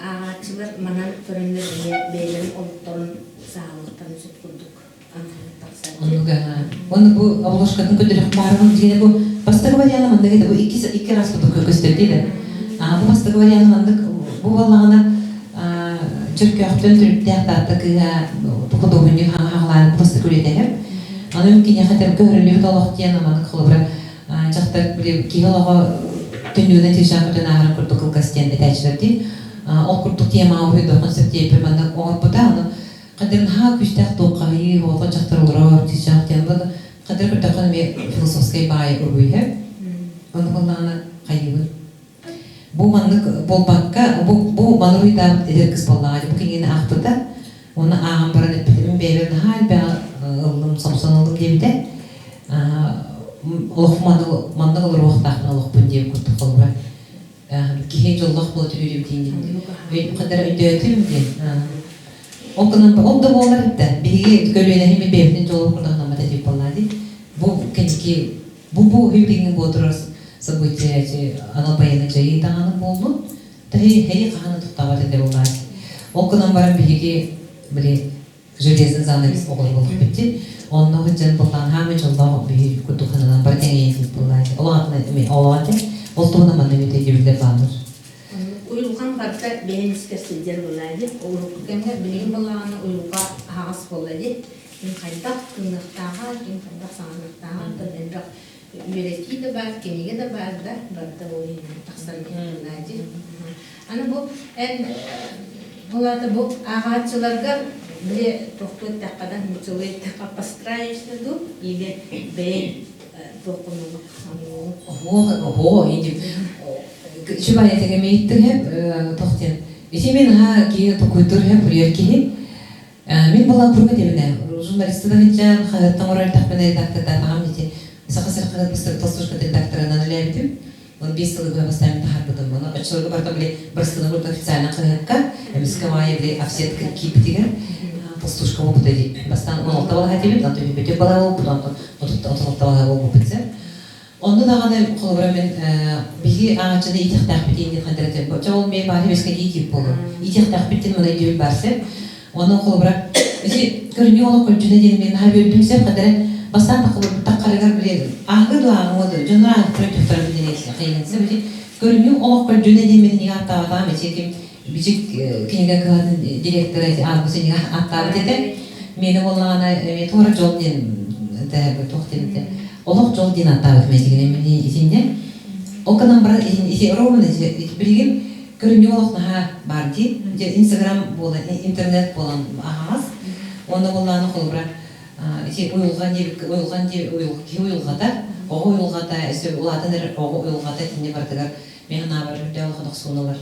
ааҕааччылар манан көрөннөр эмиэ бэйэлэрин олохторун саҕалыахтарын сөп курдук. Оннук Уонна бу обложкатын көрдөрөх баарым дьиҥэ бу бастакы вариана маннык этэ бу икки икки раз курдук көстөр дии да. Бу бастакы вариана маннык бу буоллаҕына Чөркөөхтөн төрүттээх Таатта кыыһа худуоһунньук хаҥа хаҕалаан бастакы үлэтэһэр. Аны киниэхэ төргө өрүллүбүт олох диэн маннык холобура дьахтар били киһи олоҕо түннүгүнэн тыычаах көтөн ааһарын курдук кылгас диэн этээччилэр дии. Ол курдук темаҕа уһуйдуоххун сөп диэппэр маннык оҥорбута. Аны Хадыр наһаа күүстээх туоххаһыйыы, оҕо дьахтар олорор, чычаах диэн буолла. Хадыр көрдөххө эмиэ философскай баай уруһуйа. Онно буоллаҕына хайыыбын. Бу маннык буолбакка, бу, бу маны уруйдаабыт эдэр кыыс буоллаҕа бу кинигэни аахпыта. Уонна ааҕан баран эппитэ, мин бэйэбэр наһаа элбэҕи ыллым, сомсон ыллым диэбитэ. Олох маннык маннык олоруохтаахпын олохпун диэн курдук холобура. Киһи дьоллоох буола түһүүрүм диэн хадара өйдөөтүм диэн. Ол гынан ол да буолар да биһиги көлүөнэһими бэйэбитин дьолу курдук этип буоллаа дии. Бу кэнники бу бу билиҥҥи буотурар событие анал байыаннай дьайыы даҕаны буоллун тэһи хэри хаһан тохтообот этэ буоллаа. Ол гынан баран биһиги били железный занавес оҕолор буолбут дии. Онно сылдьан буоллаан хаамай дьоллоох биһи курдук сананан бары тэҥэйэн буоллаа. Ол аатына ол аата ол туһунан манна эмиэ өйдөбүллэр бааллар. Уйулҕаҥ барыта бэйэҥ искэр сылдьар буолаа дии. Урукку кэмҥэ билигин буоллаҕына уйулҕа аһаҕас буолла дии. Ким хайдах тыыныахтааҕа, ким хайдах саҥарыахтааҕа оттон элбэх үөрэтии да баар, кинигэ да баар да, барыта ол иһинэн тахсар буоллаа дии. Аны бу эн ол аата бу ааҕааччыларгар били туохтуу эттэххэ да нууччалыы эттэххэ постраиваешься дуу или бэйэҥ туоххунук Оһо, оһо, инди Чубай этеге туох диэн. Ити мин аха киһи токуйдур хэ курьер киһи. Мин буолан курга дебине журналисты да хыджан хаһыаттан орой тахпына редактордаатаҕам дити. Саха сир хаһыат быстар толстушка редакторынан үлээбитим. Он 5 сылы быһа бастаан таһаарбытым. Ону оччолорго барда били Бырыстыны курдук официально хаһыакка эмискэ маайа били офсетка киирбитигэр толстушка буолбута дии. Бастаан 16 балаһа этибит, онтон бүтүн балаһа буолбут, онтон 36 балаһа буолбуппут. Онно даҕаны холобура мин биһиги ааҕааччыны иитиэхтээхпит диэн ханна эрэ чэ ол эмиэ баар үөскэтии тиип буолуо. Иитиэхтээхпит диэн маны өйдөбүл баар сөп. Онон холобура ити көрүнньүк олох көлдьүнэ диэн мин наһаа үөрдүм сөп ханна эрэ бастаан таххарыгар били ааҕыы дуо ааҕыма дуо дьоннор ааҕыттара өйдөхтөрө билин хайыгын сөп ити көрүнньүк олох көлдьүнэ диэн мин кинигэ ааттаабатаҕым ити ким Бичик кинигэ кыһатын директора Август кинигэ ааттаабыт этэ. Миэнэ буоллаҕына эмиэ туора дьол диэн туох диэн этэ олох дьол диэн ааттаабытым этигинэ мин итиннэ. Ол гынан баран ити ровно билигин көрүнньүк олох наһаа баар дии. Инстаграм буолан, интернет буолан аһаҕас. Уонна буоллаҕына холобура ити уйулҕа диэбиккэ уйулҕан диэ киһи уйулҕата, оҕо уйулҕата, өссө улаатан эрэр оҕо уйулҕата итиннэ барытыгар мин санаабар үрдээх улахан охсууну ылар.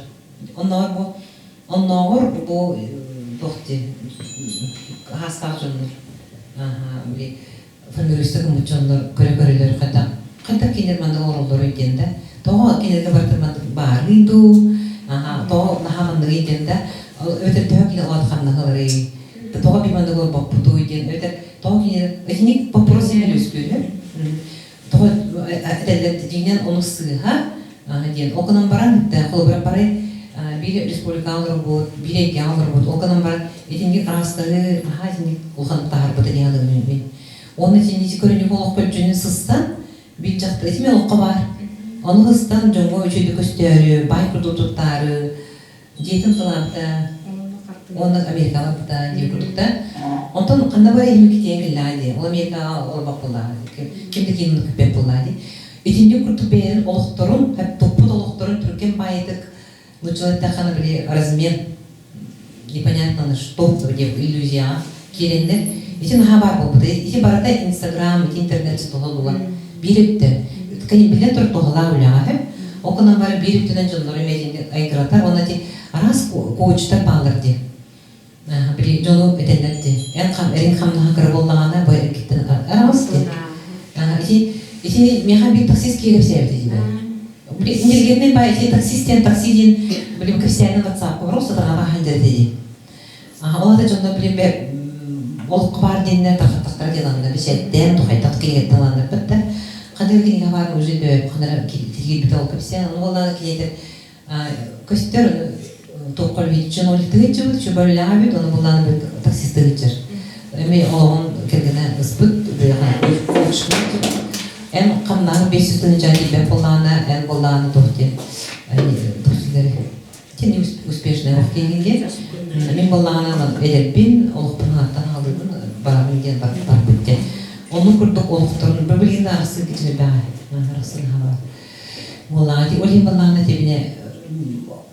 Оннооҕор бу оннооҕор бу туох диэн аһаастаах дьоннор били фанерюста гыммыт дьоннор көрө-көрөлөр хайдах хайдах кинилэр маннык оҥороллоруй диэн да тоҕо кинилэргэ барыта маннык баарый дуу тоҕо наһаа манныгый диэн да эбэтэр төһө кини улаат хамнаһыларый тоҕо би маннык олорбоппутуй диэн эбэтэр тоҕо кинилэр итинник вопрос эмиэ үөскүүр тоҕо этэллэр дьиҥинэн ону сыыһа диэн ол гынан баран холобура бары биир республикаҕа олорбут биир эйгэҕэ олорбут ол гынан баран итинник араастаһыы наһаа итинник улаханнык таһаарбыта дии саныыбын мин уонна итинник көрүнүк олох көлдьүнүн сыстан биир дьахтар ити мин олоххо баар ону сыстан дьоҥҥо үчүгэйдик көстөөрү баай курдук туттаары дьиэтин халаабыта уонна Америкаҕа барбыта диир курдук да. Онтон ханна бара иһин китиэн кэллэҕэ дии. Ол Америкаҕа олорбох буоллаҕа ким да киин күппэт буоллаҕа дии. Итинник курдук бэйэлэрин олохторун, туппут олохторун түргэн баайытык нууччалыы эттэххинэ били размен непонятно на что диэн иллюзияҕа киирэннэр ити наһаа баар буолбута. Ити барыта Инстаграм, ити интернет туһа була биир өттө. Биллэн турар туһалаах үлэҕэ сөп. Ол гынан баран биир өттүнэн дьоннору эмиэ айгыратар уонна ити араас коучтар бааллар дии. Били дьону этэллэр дии. Эн хам эрин хамнаһа кыра буоллаҕына бу эргиттэн араас дии. Ити ити миэхэ биир таксист киһи кэпсээбитэ дии. Били интеллигентный бай ити таксист диэн такси диэн били кэпсээнин ватсапка просто таҥараҕа хаһан дии. Ол ата дьоннор билин олоххо баар диэннэр тархаттахтара диэн анна бэчээттээн тухайдах кинигэттэн ыланнарбыт да ханнык кинигэ баар уже ханара киирбитэ ол кэпсээн ону буоллаҕына киниэтэ көстөр туохха дьон олитыгыччыбыт чубаллаабыт ону буллааны таксистыгыччар эми олоҕун кэргэнэ ыспыт эн хамнаһы 500 тыһыынча тиийбэт буоллаҕына эн буоллаҕына туох диэн Кини успешный олох киһигин мин буоллаҕына эдэрбин, олохпун ааттан аҕалыыбын, барабын диэн барбыт диэн. Оннук курдук олохторун бу билигин да арахсыы кичирбэҕэ, арахсын хаалар. Буоллаҕа ити ол иһин буоллаҕына тибине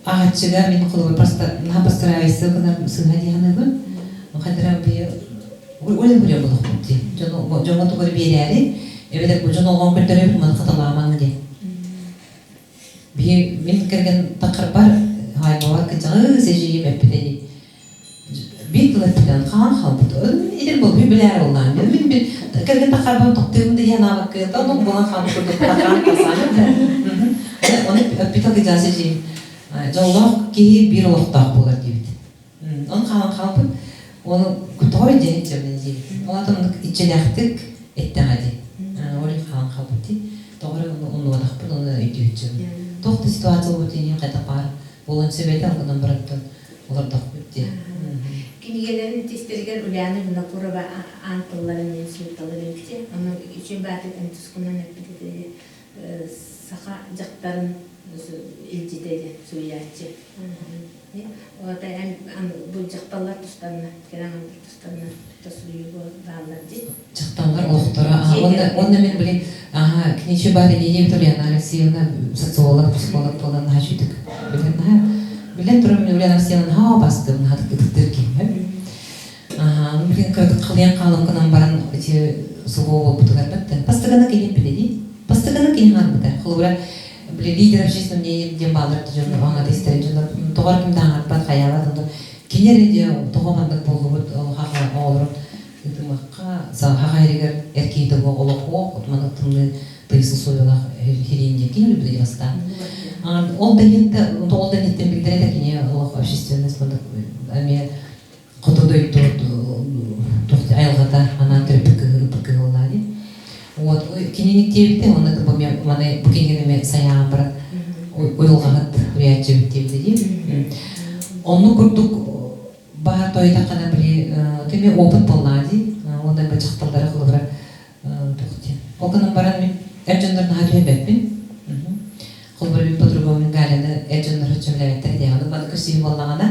аҕаччыга мин холобур наһаа постараюсь гынар сыыһа дии саныыбын. Хадара би ол биле болохпут дии. Дьоҥҥо тугу биэрээри, эбэтэр бу дьон олоҕун көрдөрөбүт, маны хатылаамаҥ диэн. Биһи мин кэргэн таххарбар хаайбабар кыдьаҕы сэжиим эппитэ дии. Биир тыл эппитэн хаан хаалбыт. Итин был билээр боллаан. Мин бил кэргэн таххарбар тоқтыым да иһэн аабаккыта онон буолан хаалбыт курдук тахаан тасаан да. Оны эппитэ кыдьаа сэжиим. Дьоллоох киһи биир олохтоох буолар диэбит. Оны хаалан хаалбыт. Оны тоҕо дьэ дьэмин дии. Ол атын иччилээхтик эттэҕэ дии. Ол хаалан хаалбыт дии. Тоҕо эрэ умнубатахпын уонна өйдүүччүбүн. Туох да ситуация буолбут иһин хайдах баар буолуон сөп этэ, ол гынан барантан олордохпут дии. Кинигэлэрин тистэригэр Ульяна Винокурова аан тылларын мин сууталар эбити. Ону үчүгэй баатык эн тускунан эппит этэ саха дьахтарын илдьитэ диэн суруйааччы. Ота эн бу дьахталлар тустарына, кэрэ тустарына суруйуу бааллар дии. Дьахталлар олохторо уонна уонна мин били аха кини баар Лидия Витальевна Алексеевна социолог, психолог буолан наһаа үчүгдүк билэн наһаа билэн туран мин Ульяна Алексеевна наһаа бастым наһаа ытыктыыр киһим. Аха билин кыратык халыйан хаалым гынан баран ити сугуо буолбутугар баттан бастакана кини билэди бастакана кини хаалбыта холобура били лидер общественного мнения диэн баалар дьон аҥата истэрин дьоннор тоҕор ким да аҥарбат хайаабат онто кини эрэ дьэ тоҕо маннык буоллубут оҕолорун Ытымахха саха иһигэр эр киһи туһуох олохуох отман тымныы тыйыс условиялаах хириин диэн кини билбитэ бастаан. Ол да иһин ол да иһиттэн билдэрэ да кини олох общественность эмиэ хоту дойду айылҕата анаан төрөппүт кыһы ылбыт кыһы буоллаа дии. Вот кини Итинник диэбитэ, уонна бу маны бу кинигэни эмиэ сайаан баран уйулҕаһыт уйааччыбыт диэбитэ дии. Оннук курдук баар тойдаххына били эмиэ опыт буоллаҕа дии. Уонна бу дьахталлара холобура туох диэн. Ол гынан баран мин эр дьоннор наһаа түһэрбэппин. Холобура мин подругам Галяны эр дьоннор сөбүлээбэттэр диэҕин. Маны көстүүм буоллаҕына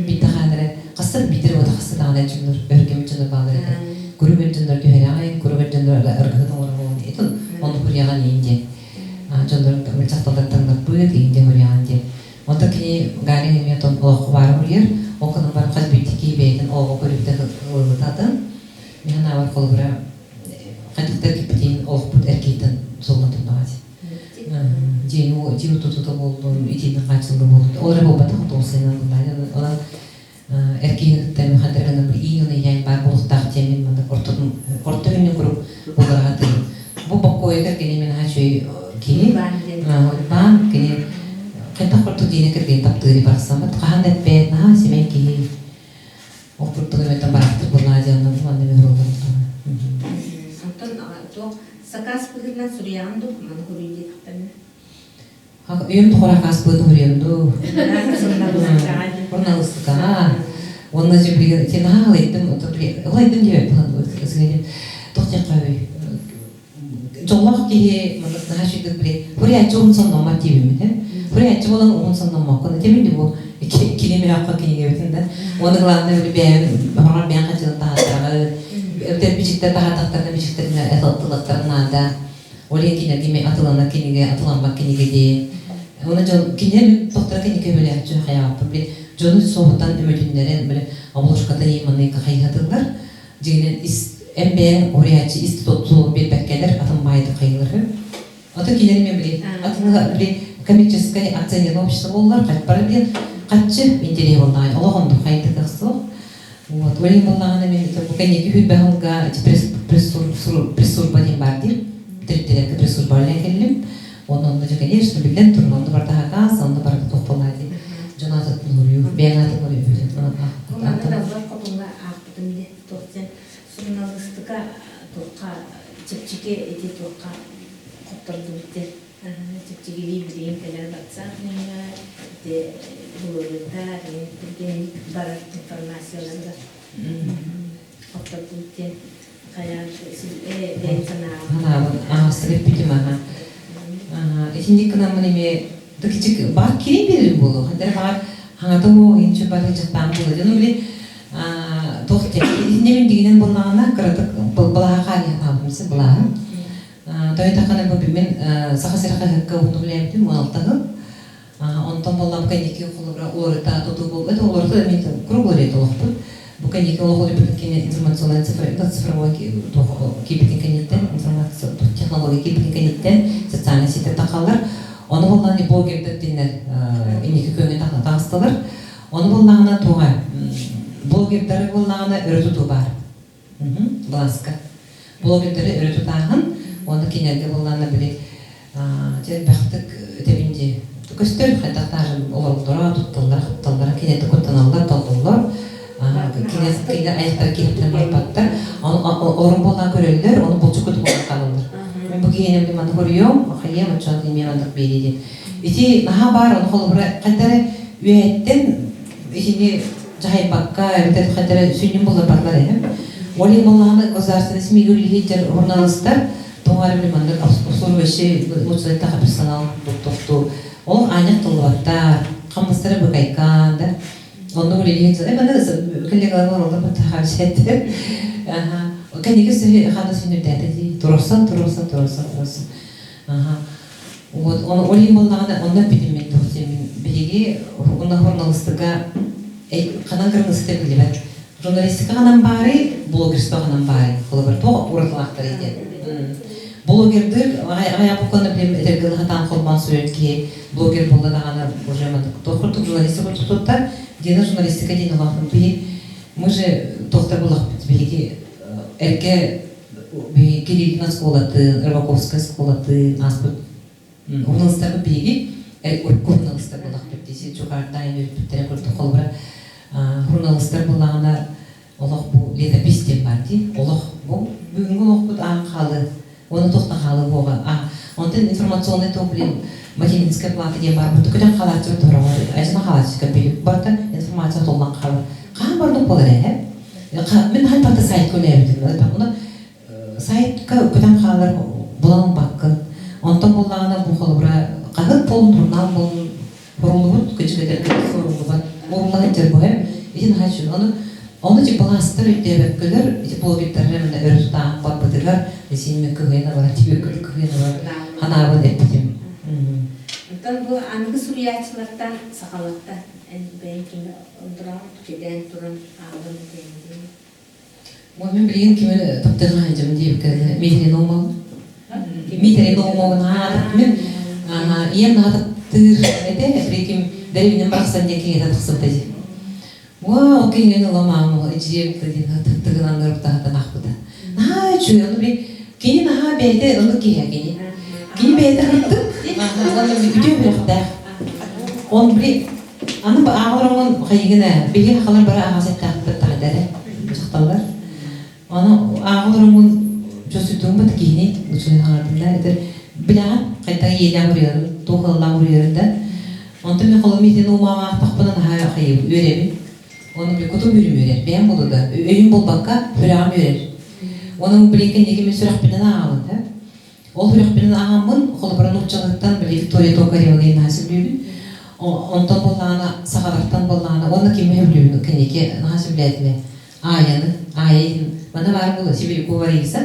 биирдэ хаһан эрэ хаста биирдэ уота хаста даҕаны эр дьоннор өргөмүт дьоннор бааллар этэ. Куруук эр дьоннор түһэрэҕин, куруук эр дьоннор ыргыһыт оҥороҕун, итин ону хуруйаҕын иин диэн. Дьоннор дьахталлар таҥнарбыт, иин диэн хуруйаҕын диэн. Онтон кини Галя эмиэ отон олоххо баара хуруйар. Ол гынан баран хас биирдии киһи бэйэтин олоҕо көрүүтэ ылыныта атын. Мин санаабар холобура хайдахтар киппитин олохпут эркийтэн суллан турдаҕа дии. Дьиэни дьиэ тутуута буоллун, итиинэн хааччыллыы буоллун. Ол эрэ буолбатах туох сыанан буллаа. Онон эр киһини кытта мин ханна эрэ гынан бір иин уна иһээн баар буолуохтаах диэн мин маннык ортотун орто күннүн куруук буллара сатыыбын. Бу боккуойа кэргэним мин үчүгэй киһи. Уйбаан кини хайдах курдук дьиэни кэргэнин таптыырый барахсаммыт. Хаһан да эппэт, наһаа сэмэй киһи. Ол курдук эмэтэн барахтык буллаа диэн манна мөһөр Онтон туох сакаас быһыытынан суруйаҕын дуу, маны суруй диэтэхтэринэ? Үйэм тухары акааспытын суруйам дуу. Суруналыыстыкаҕа. Уонна дьэ билигин син наһаа ылайдым, ылайдым диэбэппин туох диэххэ дьоллоох киһи маннык наһаа үчүгэй били хуриаччы уһун сонноммот диэбиммит э хуриаччы буолан уһун сонноммоккун этибин ди бу кини мөөххө кинигэбитин да уонна главное били бэйэм баҕар бэйэм хаччытын таһааттараҕы эбэтэр бичиктэр таһааттахтарына бичиктэрин атылаттарын наада ол иһин кинилэргэ эмиэ атыланар кинигэ атыламмат кинигэ диэн уонна дьон кинилэр тохтора кинигэ бөлөөччү хайаҕаппын били дьону соһутан өмөтүннэрэн били обложката ийманыйка хайыһатыллар Дьиҥинэн ис эн бэйэҥ уһуйааччы ис тутулун биэрбэккэлэр атын баайдык хайыылар үһү. Ото кинилэр эмиэ били атын били коммерческай акционерное общество буоллар бары диэн хаччы интэриэһи буоллаҕай олох оннук хайдык суох. Вот ол иһин буоллаҕына мин бу кэнники сүүрбэ сылга ити пресс-служба диэн баар диир. Тэрилтэлэргэ пресс-служба үлэлээн кэллим. Уонна онно дьэ конечно биллэн турар онно барыта хакаас, онно барыта туох буоллаҕай дии. Дьон аатыттан уруйуу, бэйэҥ аатын уруйуу. Бу манна Далбар Хотуҥҥа аахпытым дии туох диэн суруналыыстыка туохха чэпчэки ити туохха хоттордубут диэн чэпчэкилии билигин кэлэр WhatsApp нөҥүө ити блогердар түргэнник барар информацияларыгар хоттордубут диэн хайаан бэйэм санаабын аҕастык эппитим аха итинник гынаммын эмиэ кичик баар киирин биэрэрим буолуо ханна баар хаҥата уо инчи бары дьахтаан буолуо дьону били туох диэн итиннэ мин дигинэн буоллаҕына кыратык балаһа хаалыйахтаабытым син былааһы тойотаххана бу мин Саха сирэ хаһыакка уһуннук үлээбитим 16 сыл. Онтон буоллаҕа бу кэнники холобура уларыта тутуу буолбут уларыта мин круг уларыйа олохпут бу кэнники олох уларыйбытын кэннэ информационнай цифровой киирбитин кэнниттэн информация технология киирбитин кэнниттэн социальнай сетьтэр тахаллар ону буоллаҕына блогердар диэннэр инники күөҥҥэ таҕыстылар ону буоллаҕына туоҕа блогердары буоллаҕына өрө тутуу баар былааска блогердары өрө тутааһын уонна кинилэргэ буоллаҕына били дьэ элбэхтик этэбин дии көстөр хайдах даже олороллоро тутталлара хапталлара кинилэр куттаналлар толлоллор кинилэр айахтара киһиттэн барбаттар олорун буоллаҕа көрөллөр ону булчукут буолан хаалаллар мин бу киһини мин маннык хоруйуом хайыам оччоон эмиэ маннык биэрии диэн ити наһаа баар ону холобура хайда эрэ үөһэттэн итини дьаһайбакка эбэтэр хайда эрэ сүнньүн булларбатылар эһэм ол иһин буоллаҕына государственный СМИ-гэ үлэлиир журналистар тоҕо эрэ били маннык обслуживающий лучше персонал тохтуу олох аанньах тыллыбаттар хамнастара быкайкаан да онно үлэлиир дьон манна коллегаларым олороллор баттахаабисеттер кэнники хана сүннүрдээтэ дии турарсан турарсан турарсан турарсан вот ол иһин буоллаҕына онно эппитим мин туох диэммин биһиги уонна журналистика ханан кыргызыта биллибэт журналистика ханан баарый блогерство ханан баарый холобур туох уратылаахтарый диэн блогердыыр аҕайах билим этэргэ хатаан холбоон суруйар киһи блогер буолла даҕаны уже туох курдук журналистика курдук диэн журналистика диэн улахан биһи мы же туохтар буллахпыт биһиги эргэ Кириллин оскуолатын, Рыбаковскай оскуолатын ааспыт журналистарбыт биһиги урукку журналистар буоллахпыт дии Чукаардаан үөрпүттэрэ курдук холобура журналистар буоллаҕына олох бу летопись диэн баар дии олох бу бүгүҥҥү олохпут аан хаалы. Уонна туох да хаалыы буоҕа. А онтон информационный топлив материнская плата диэн баар бу көтөн хаалааччы тороҕор ажына хаалааччы компьютер барыта информация толлан хаалар. Хаан бардык буолар ээ. Мин хайпата сайтка үлээбитим. Оны сайтка көтөн хаалар булан баккын. Онтон буллаҕына бу холобура хаһыат буолун, журнал буолун Хоруллубут кычыгытарга хоруллубат уруулаһын дьарбыһа ити наһаа үчүгэй. Ону ону ити былаастар өйдөөбөккөлөр ити блогердары мына өрө тутааһын барбытыгар син мен кыһыйана барар тибиэккэ кыһыйана барар ханаабын эппитим. Оттон бу аныгы суруйааччылартан сахалартан эн бэйэҥ кими ордураҕын кэдээн туран ааҕан этээҥ Ой, мен билигин кими таптыырга сылдьабын диэбиккэ Дмитрий Наумов. Дмитрий Наумовын аата мин ийэм наһаа таптыыр этэ, ким дэриэбинэм барахсан диэн кинигэтэ тахсыбыта дии. Уа, ол кинигэни ыла маам эдьиийим диэн тыгын анныгар таһытан аахпыта. Наһаа үчүгэй, ону би кини наһаа бэйэтэ оннук киһи кини. Кини бэйэтэ хырдык, уонна үтүө үөрэхтээх. Он били Аны ааҕар хайыгын ээ, биһиги сахалар бары аҕаас эттэхпит таһдара дьахталлар. Аны ааҕар ороҥҥун чувствуйтуҥ бат киһини учугэй хаҥардым да этэр билэҕин хайдах иэлээх уруйарын, туох ыаллаах уруйарын да. Онтон мен холом итин уумаам аахтахпына наһаа хайыбын, үөрэбин. Оны били кутум бүрүм үөрэр, бэйэм буолу да өйүм буолбакка сүрэҕим үөрэр. Оны билин кэнники мин сүрэхпинэн ааҕабын да. Ол үрэхпинэн ааһаммын, холобура нууччалыттан били Виктория Токарева диэн наһаа сөбүлүүбүн. Онтон буоллаҕына, сахалартан буоллаҕына, уонна кими сөбүлүүбүн кэнники наһаа сөбүлээтим ээ. Аайаны, Аайа диэн манна баар буолуо, Сибирякова Раиса.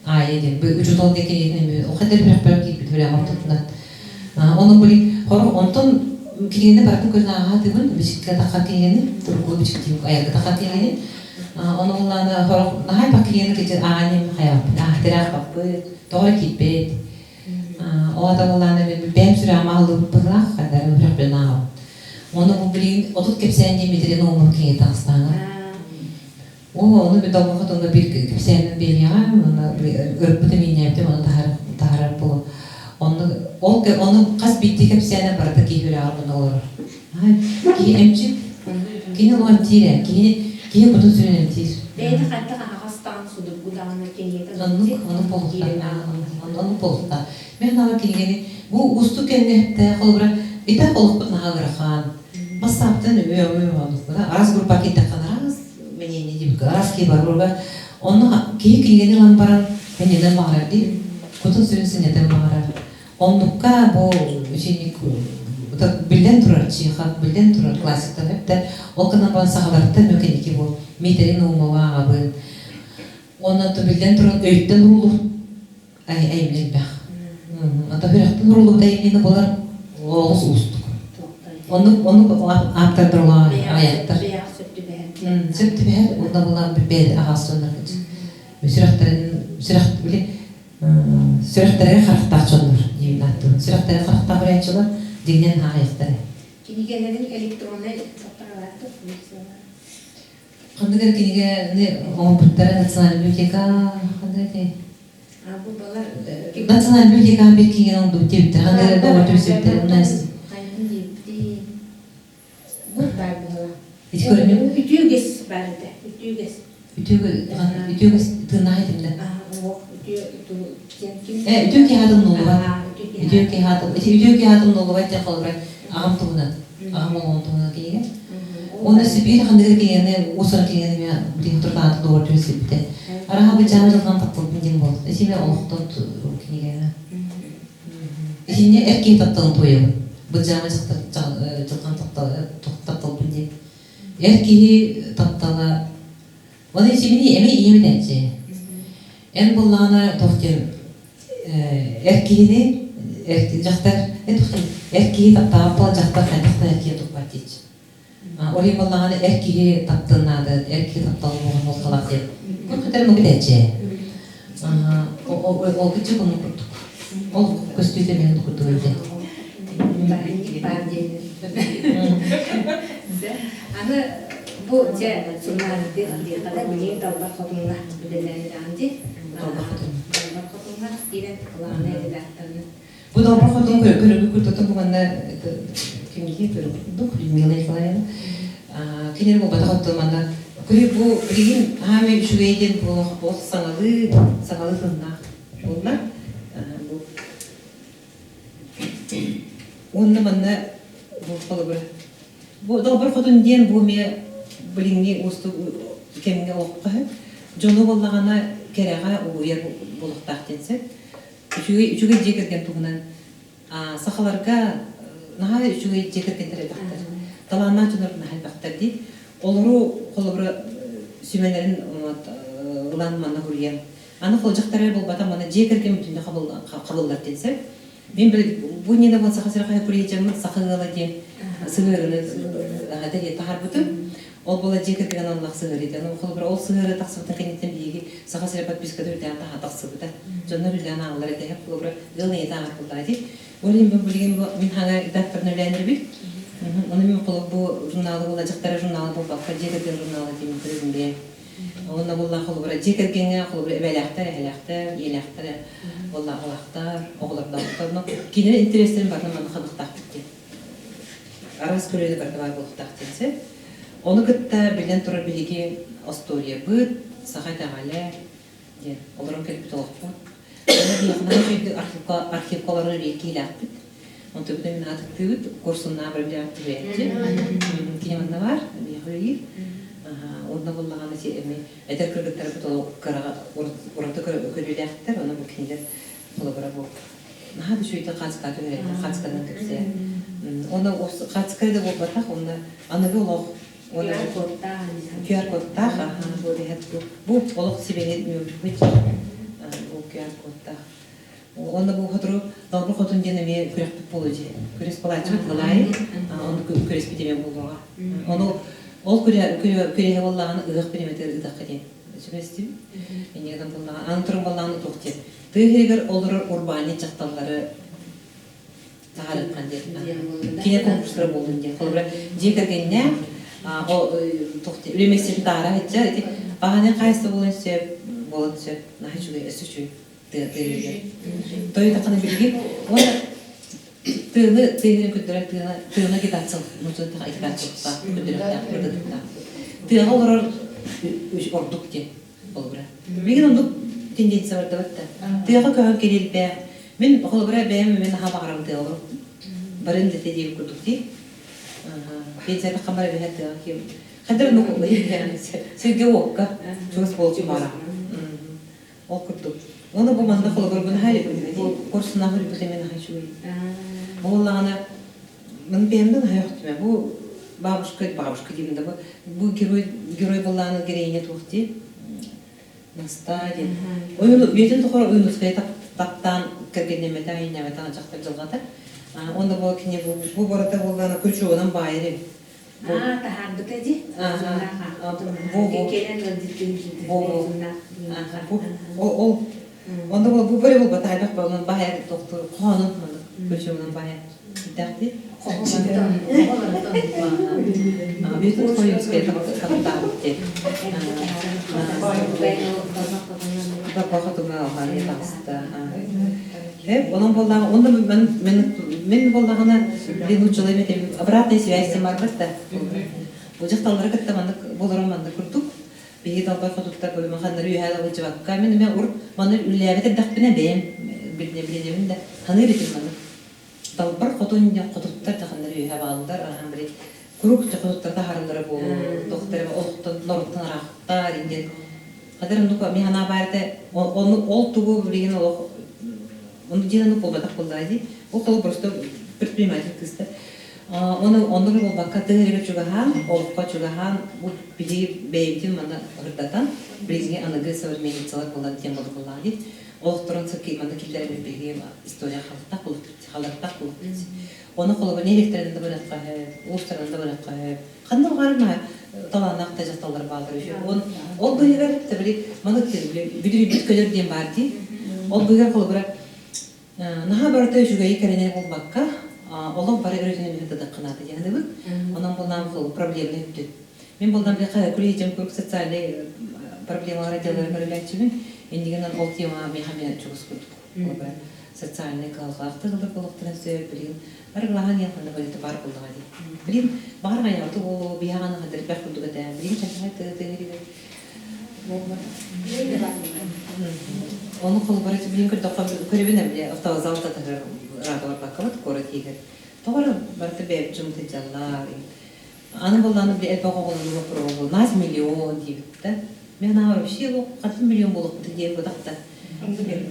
Аайа диэн, бу учуутал диэн кинигэтин эмиэ ол хайдах үрэхпэр киирбит үрэҕим ортотунан. Онон били хорох онтон кинигэни барытын көрөн ааҕаатыбын, бичиккэ таххар кинигэни, турукулу бичиктиим айарга таххар кинигэни. Ону буллаана хорох наһаа элбэх кинигэни кыдьы ааҕан иһэн хайаабаппын, аахтыраахпаппыт, тоҕо эрэ киирбэт. Ол ата буллаана мен бэйэм сүрэҕим аһыллыбыт быһыылаах, хайдары үрэхпинэн ааҕабын. Ону бу билигин 30 кэпсээн диэн Дмитрий Наумов кинигэ таҕыстаҕа. Оо, ону долго хотоҥҥо биир кэпсээнин биэриэҕэ, уонна ырыппытым ииннээбитим, ону таһаарар буолуо. Онно ол ону хас биирдии кэпсээнэ барыта киһи үрэҕэр мунна олорор. Киһи эмчит, кини олох эмтиир ээ, киһини киһи кутун сүрүн эмтиир. Бэйэтэ хайдах аһаҕас даҕаны судургу даҕаны кинигэтэ Оннук, оннук буолуохтаах. Оннук буолуохтаах. Мен наҕа кинигэни бу уустук кэмҥэ эптээх холобура итак олохпут наһаа ыарахан. Бассааптан араас группа киирдэххэ араас мнение диэбиккэ араас киһи бар буолга. Онно киһи кинигэни ылан баран сынньанан баҕарар дии. Кутун сүрүн сынньатан баҕарар. Оннукка бу ученик биллэн турар Чехов, биллэн турар классиктар эптэ. Ол гынан баран сахалартан мөкеники бу Миитэрин Наумова ааҕабын. Онон биллэн туран өйтөн уруулур айымньы элбэх. Ата үрэхтэн уруулубут айымньыны булар олус уустук. Оннук оннук ааптардар аҕыйахтар. Сөп түбэһэр. Онно була бэйэ аҕаас дьоннор сүрэхтэрин сүрэх били сүрэхтэригэр харахтаах дьоннор диибин ааттыыбын. Сүрэхтэригэр харахтаах уруйааччылар дьиҥинэн аҕыйахтар. Кинигэлэрин электроннай топтаралааттык Ханнык эрэ кинигэни оҥорбуттара Национальная библиотека ханнык этэй? Национальная библиотека биир кинигэни оҥорбут диэбиттэр. Ханнык эрэ доҕор түмсүбүттэр. Ити көрүнүм. Үтүө үгэс баар этэ. Үтүө үгэс. Үтүө үгэс тыыннаах этим да. Үтүө киһи аатын умнуллубат. Үтүө киһи аатын үтүө киһи аатын умнуллубат диэн холобура аҕам туһунан. Аҕам олоҕун туһунан кинигэ. Уонна Сибиир ханныгы кинигэни уус-уран кинигэни эмиэ билигин туртаҕата доҕор түһүсүбүтэ. Араха быдьаама дьылҕан тапталбын диэн буолла. Ити эмиэ олохтон кинигэ. Итиннэ эр киһи тапталын туойабын. Быдьаама дьылҕан тапталбын диэн. Эр киһи таптала Оны итини эмиэ ийэм этээччи. Эн буоллаҕына туох диэн эр киһини эр дьахтар эр киһи таптаабат буолан дьахтар хайдах да эр киһи туппат диэччи. Ол иһин буоллаҕына эр киһи таптыан наада, эр киһи тапталын уоҕун уолталаах диэн. Күн нугу этээччи. Ол кыччык оннук курдук. Ол көстүүтэ эмиэ курдук эбитэ. Аны бу дьэ суруналыты диэххэ билигин Далбар Хотуҥҥа үлэлээн ирэҕин дии. Далбар Хотуҥҥа киирэн кылаанай редакторынан. Бу Далбар Хотун көрүгү курдук бу манна кимдии көрүгү курдук Людмила Николаевна. Кинини буолбатах оттон манна көрү бу билигин хаамай үчүгэй диэн бу саҥалыы саҥалыы тыллаах. буолла. Бу уонна манна бу холобура бу Далбар Хотун диэн бу эмиэ билиҥҥи уустук кэмҥэ олоххо дьону буоллаҕына кэрэҕэ угуйар буолуохтаах диэн сөп. Үчүгэй үчүгэй дьиэ кэргэн туһунан сахаларга наһаа үчүгэй дьиэ кэргэннэр элбэхтэр. Талааннаах дьоннор наһаа элбэхтэр дии. Олору холобура сүмэлэрин ылан манна суруйан. Аны холдьохтор буолбата манна дьиэ кэргэн бүтүннүү хабыллар диэн сөп. Мин бу иннинэ вот Саха сирэ хаһыат саха ыала диэн сыһыарыны таһаарбытым. Ол буола дьиэ кэргэн аналлаах сыһыарыыта. Ну, холобура, ол сыһыары тахсыбытын кэнниттэн биһиги Саха сирэ подписката үрдээн таһа тахсыбыта. Дьоннор үрдээн ааҕаллар этэ. Холобура, ыал ийэтэ ааҕар буоллаҕа дии. Ол иһин бу билигин бу мин хаҥа редакторын үлээннэрбит. Ону мин холобур бу журналы була дьахтара журналы буолбакка дьиэ кэргэн журнала диэн көрөбүн бэйэм. Онно буллаах холобура дьиэ кэргэҥҥэ холобура эбээлээхтэр, эһэлээхтэр, ийэлээхтэр, буолла аҕалаахтар, оҕолордоохтор. Но кинилэр интэриэстэрин барытын манна хабыахтаахпыт диэн. Араас көлүөнэ барыта баар буолуохтаах диэн сөп. Ону кытта биллэн турар биһиги остуоруйабыт, саха итэҕэлэ диэн олорон кэлбит олохпут. Онно биһиэхэ наһаа үчүгэйдик архивка архивка олорор биир киһилээхпит. Онтубутун мин аатыктыыбыт, курсуннаах бөлүлээх түһээччи. Кини манна баар, биһиэхэ үлэлиир. Уонна буллаҕына эми эдэр кыргыттарбыт ол кыраҕа ураты көрүүлээхтэр, ону бу кинилэр холобура бу наһаа да үчүгэйдик хаацкаҕа түһэрэллэр, хаацканан кэпсээ. Уонна хаацка да буолбатах, уонна аныгы олох уонна QR-кодтаах, бу бу олох сибэһи ньуурбут бу QR-кодтаах. Уонна бу сотору Далбар Хотун диэн эмиэ күрэхпит буолуо дии. Күрэс буолааччыбыт Ылаайы, ону күрэспит эмиэ буолуоҕа. Ону ол күрэһэ буоллаҕына ыһыах бириэмэтигэр ыытахха диэн сүбэстим. Иннигэтэн буоллаҕына, аны туран буоллаҕына туох диэн. Тыа иһигэр олорор урбаанньыт дьахталлары таһаарыаххан диэн. Кине конкурстара буоллун диэн. Холобура, дьиэ кэргэннээх туох диэн, үлэ миэстэтин таһаара сылдьар ити баҕаны хаайса буолуон сөп, буолуон сөп, наһаа үчүгэй, өссө үчүгэй тыа тыа Тойотаххына билигин уонна тыаны тыаһын көрдөрөр тыаны тыаны агитация агитациялыктаах көрдөрүөхтээх көрдөрүөхтээх тыаҕа олорор ордук диэн холобура билигин оннук тенденция бардыбат да тыаҕа көһөн кэлиэлбээх мин холобура бэйэм мин наһаа баҕарабын тыаҕа олорор барын да диэбит курдук дии пенсията хамар эбэһэ тыаҕа киим хадыр ну сиргэ уокка чугас буолчу баара Ол курдук. Уонна бу манна холобур бу курсунаах үрбүтэ мен наһаа үчүгэй. Буоллаҕына мын бэйэмдэн наһаа өхтүмэ. Бу бабушка бабушка диибин да бу бу герой герой буоллаҕына героиня туох дии Настаа диэн. Ойуну үйэтин тухары ойуунускайы таптаан кэргэннэммэтэх айннэмэтэх дьахтар дьылҕата. Уонна бу кини бу барыта буоллаҕына крючогунан баайар эбит. Аа, таһаарбыта дии. Бу Кэлэн ыалдьыттыын бу бу ол онно бу бу бары буолбата элбэх буолан баһайар тохтуур хоһоонун крючогунан баайар Дэхти Бүтүн Хойунскай таптаабыт диэн. Баппахатуна алхаани таҕыста. Онон буоллаҕа, онно мен буоллаҕына блин нууччалыы эметем обратная связь диэн барбат да. Бу дьахталлары кытта маннык болорон маннык курдук биһиги далбар хотуттар бөлүмаханнары үөһээ ылдьыбакка мен эмэ ур манна үллээбит эрдэхпинэ бэйэм билинэбин да ханыыр этим маннык Далбар хотун диэн хотуттар дьаханнар үөһэ бааллар, аһаан били куруук дьэ хотуттар таһаараллара буолуо, туохтара олохтон норуттан араахтаар диэн. Хадыр оннук ми санаа баар этэ, ону ол тугу билигин олох ону диэн оннук буолбатах буоллаҕа дии. Ол толу просто предприниматель кыыста. Оны оннук буолбакка тыа сиригэр чугаһаан, олоххо чугаһаан, бу биһиги бэйэбитин манна ырдатан, билиҥҥи аныгы современницалар буолан диэн буоллаҕа дии. Олохторун манна киллэрэн биһиги история халыттах халыттах булуппут. Оны холобур нэһилиэктэринэн да барыахха сөп, улуустарынан да барыахха сөп. Ханна баҕарар талааннаах да дьахталлар бааллар үһү. Он ол быыһыгар табили маны бүдүрүйбүт көлөр диэн баар дии. Ол быыһыгар холобура наһаа барыта үчүгэйи кэрэнэ буолбакка, олох бары өрүтүнэн үһү тадаххынаата диэн Онон булнаам проблеманы үттүн. Мин булдам бихэ күлейдем курк социальный проблемалар отделлары көрүлээччибин. Иннигинэн ол тема миэхэ мен чугас курдук. Социальный кыһалҕалаахтык ылар буолуохтарын сөп, билигин арыгылааһын диэн ханна барыта баар буоллаҕа дии. Билигин баҕар аҕайаҕыты буолуо, биһаҕаны хадырбэх курдук этэ. Билигин чахчы тыа тыа. Ону холобура билин көрдөххө көрөбүн эбile автовокзал татыгар ыраата барбаккабыт куорат иһигэр. Тоҕо эрэ барыта бэйэбит дьон сылдьаллар. Аны буоллааны били элбэх оҕолору боппуруоһу нас миллион диэбит да. Мен аҕа вообще ол хатын миллион буолуохпут диэн бутах да.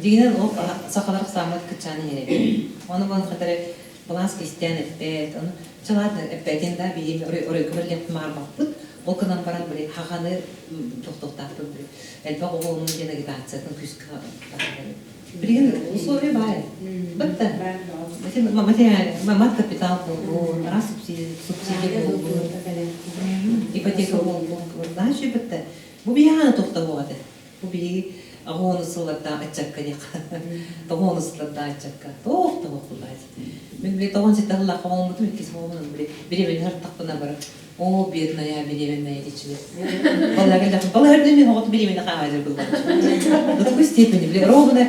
Дигинен ол сахалар саамат кычаан иһэр. Ону буолан хатары былаас кистээн эппэт, ону чалаат эппэтин да биһиги оройго берлиэхпит маарбаппыт. Ол гынан баран били хаханы тохтохтаахпыт били элбэх оҕолонуу диэн агитациятын күүскэ Билигин условия баар. Бытта. Мат капитал буоллун, араас субсидия буоллун, ипотека буоллун. Знаешь, бытта. Бу биһиги тохтобуох этэ. Бу биһиги оҕону сыллардаах ыччакка диэххэ. Тоҕону сыллардаах ыччакка. Туох да буоллаат. Мин били тоҕон ситэ ыллахха оҥоммутум иккис оҕомун били бириэмэни хартахпына барар. О, бедная, беременная дичили. Балаһырдын мен оҕото беременна хаалар буллар. До такой степени, били, ровно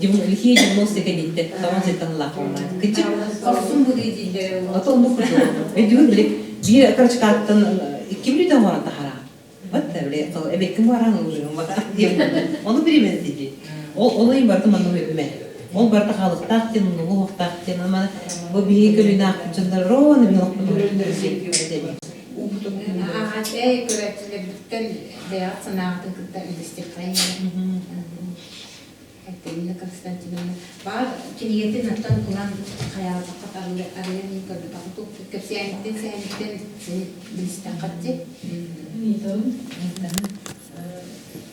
лихие 90 кэнниттэн тоҕон ситтэн ыллаах буоллаат. Кыччык. Хорсун быһыы дииллэр. Ото оннук курдук. Өйдүүгүн били биир короче кааттан икки бүлүүдэ оҥорон таһараҕын. Вот били эбеккин бараан ылыгым Ону беременна дии. Ол ол ыйын барыта манна үмэ. Ол барыта хаалыктаах диэн, уһуктаах диэн, ама бу биһиги көлүнээх дьоннор ровно мин олохпутун Эй, көрөөччүлэрбиттэн бэйэҕит санааҕытын кытта үллэстиэххэ. Екатерина Константиновна баар кинигэтин оттон ылан хайаабатахха арыйан көрбөтөххө кэпсээниттэн сэһэниттэн син билистэххэ дии. Ыйытабын.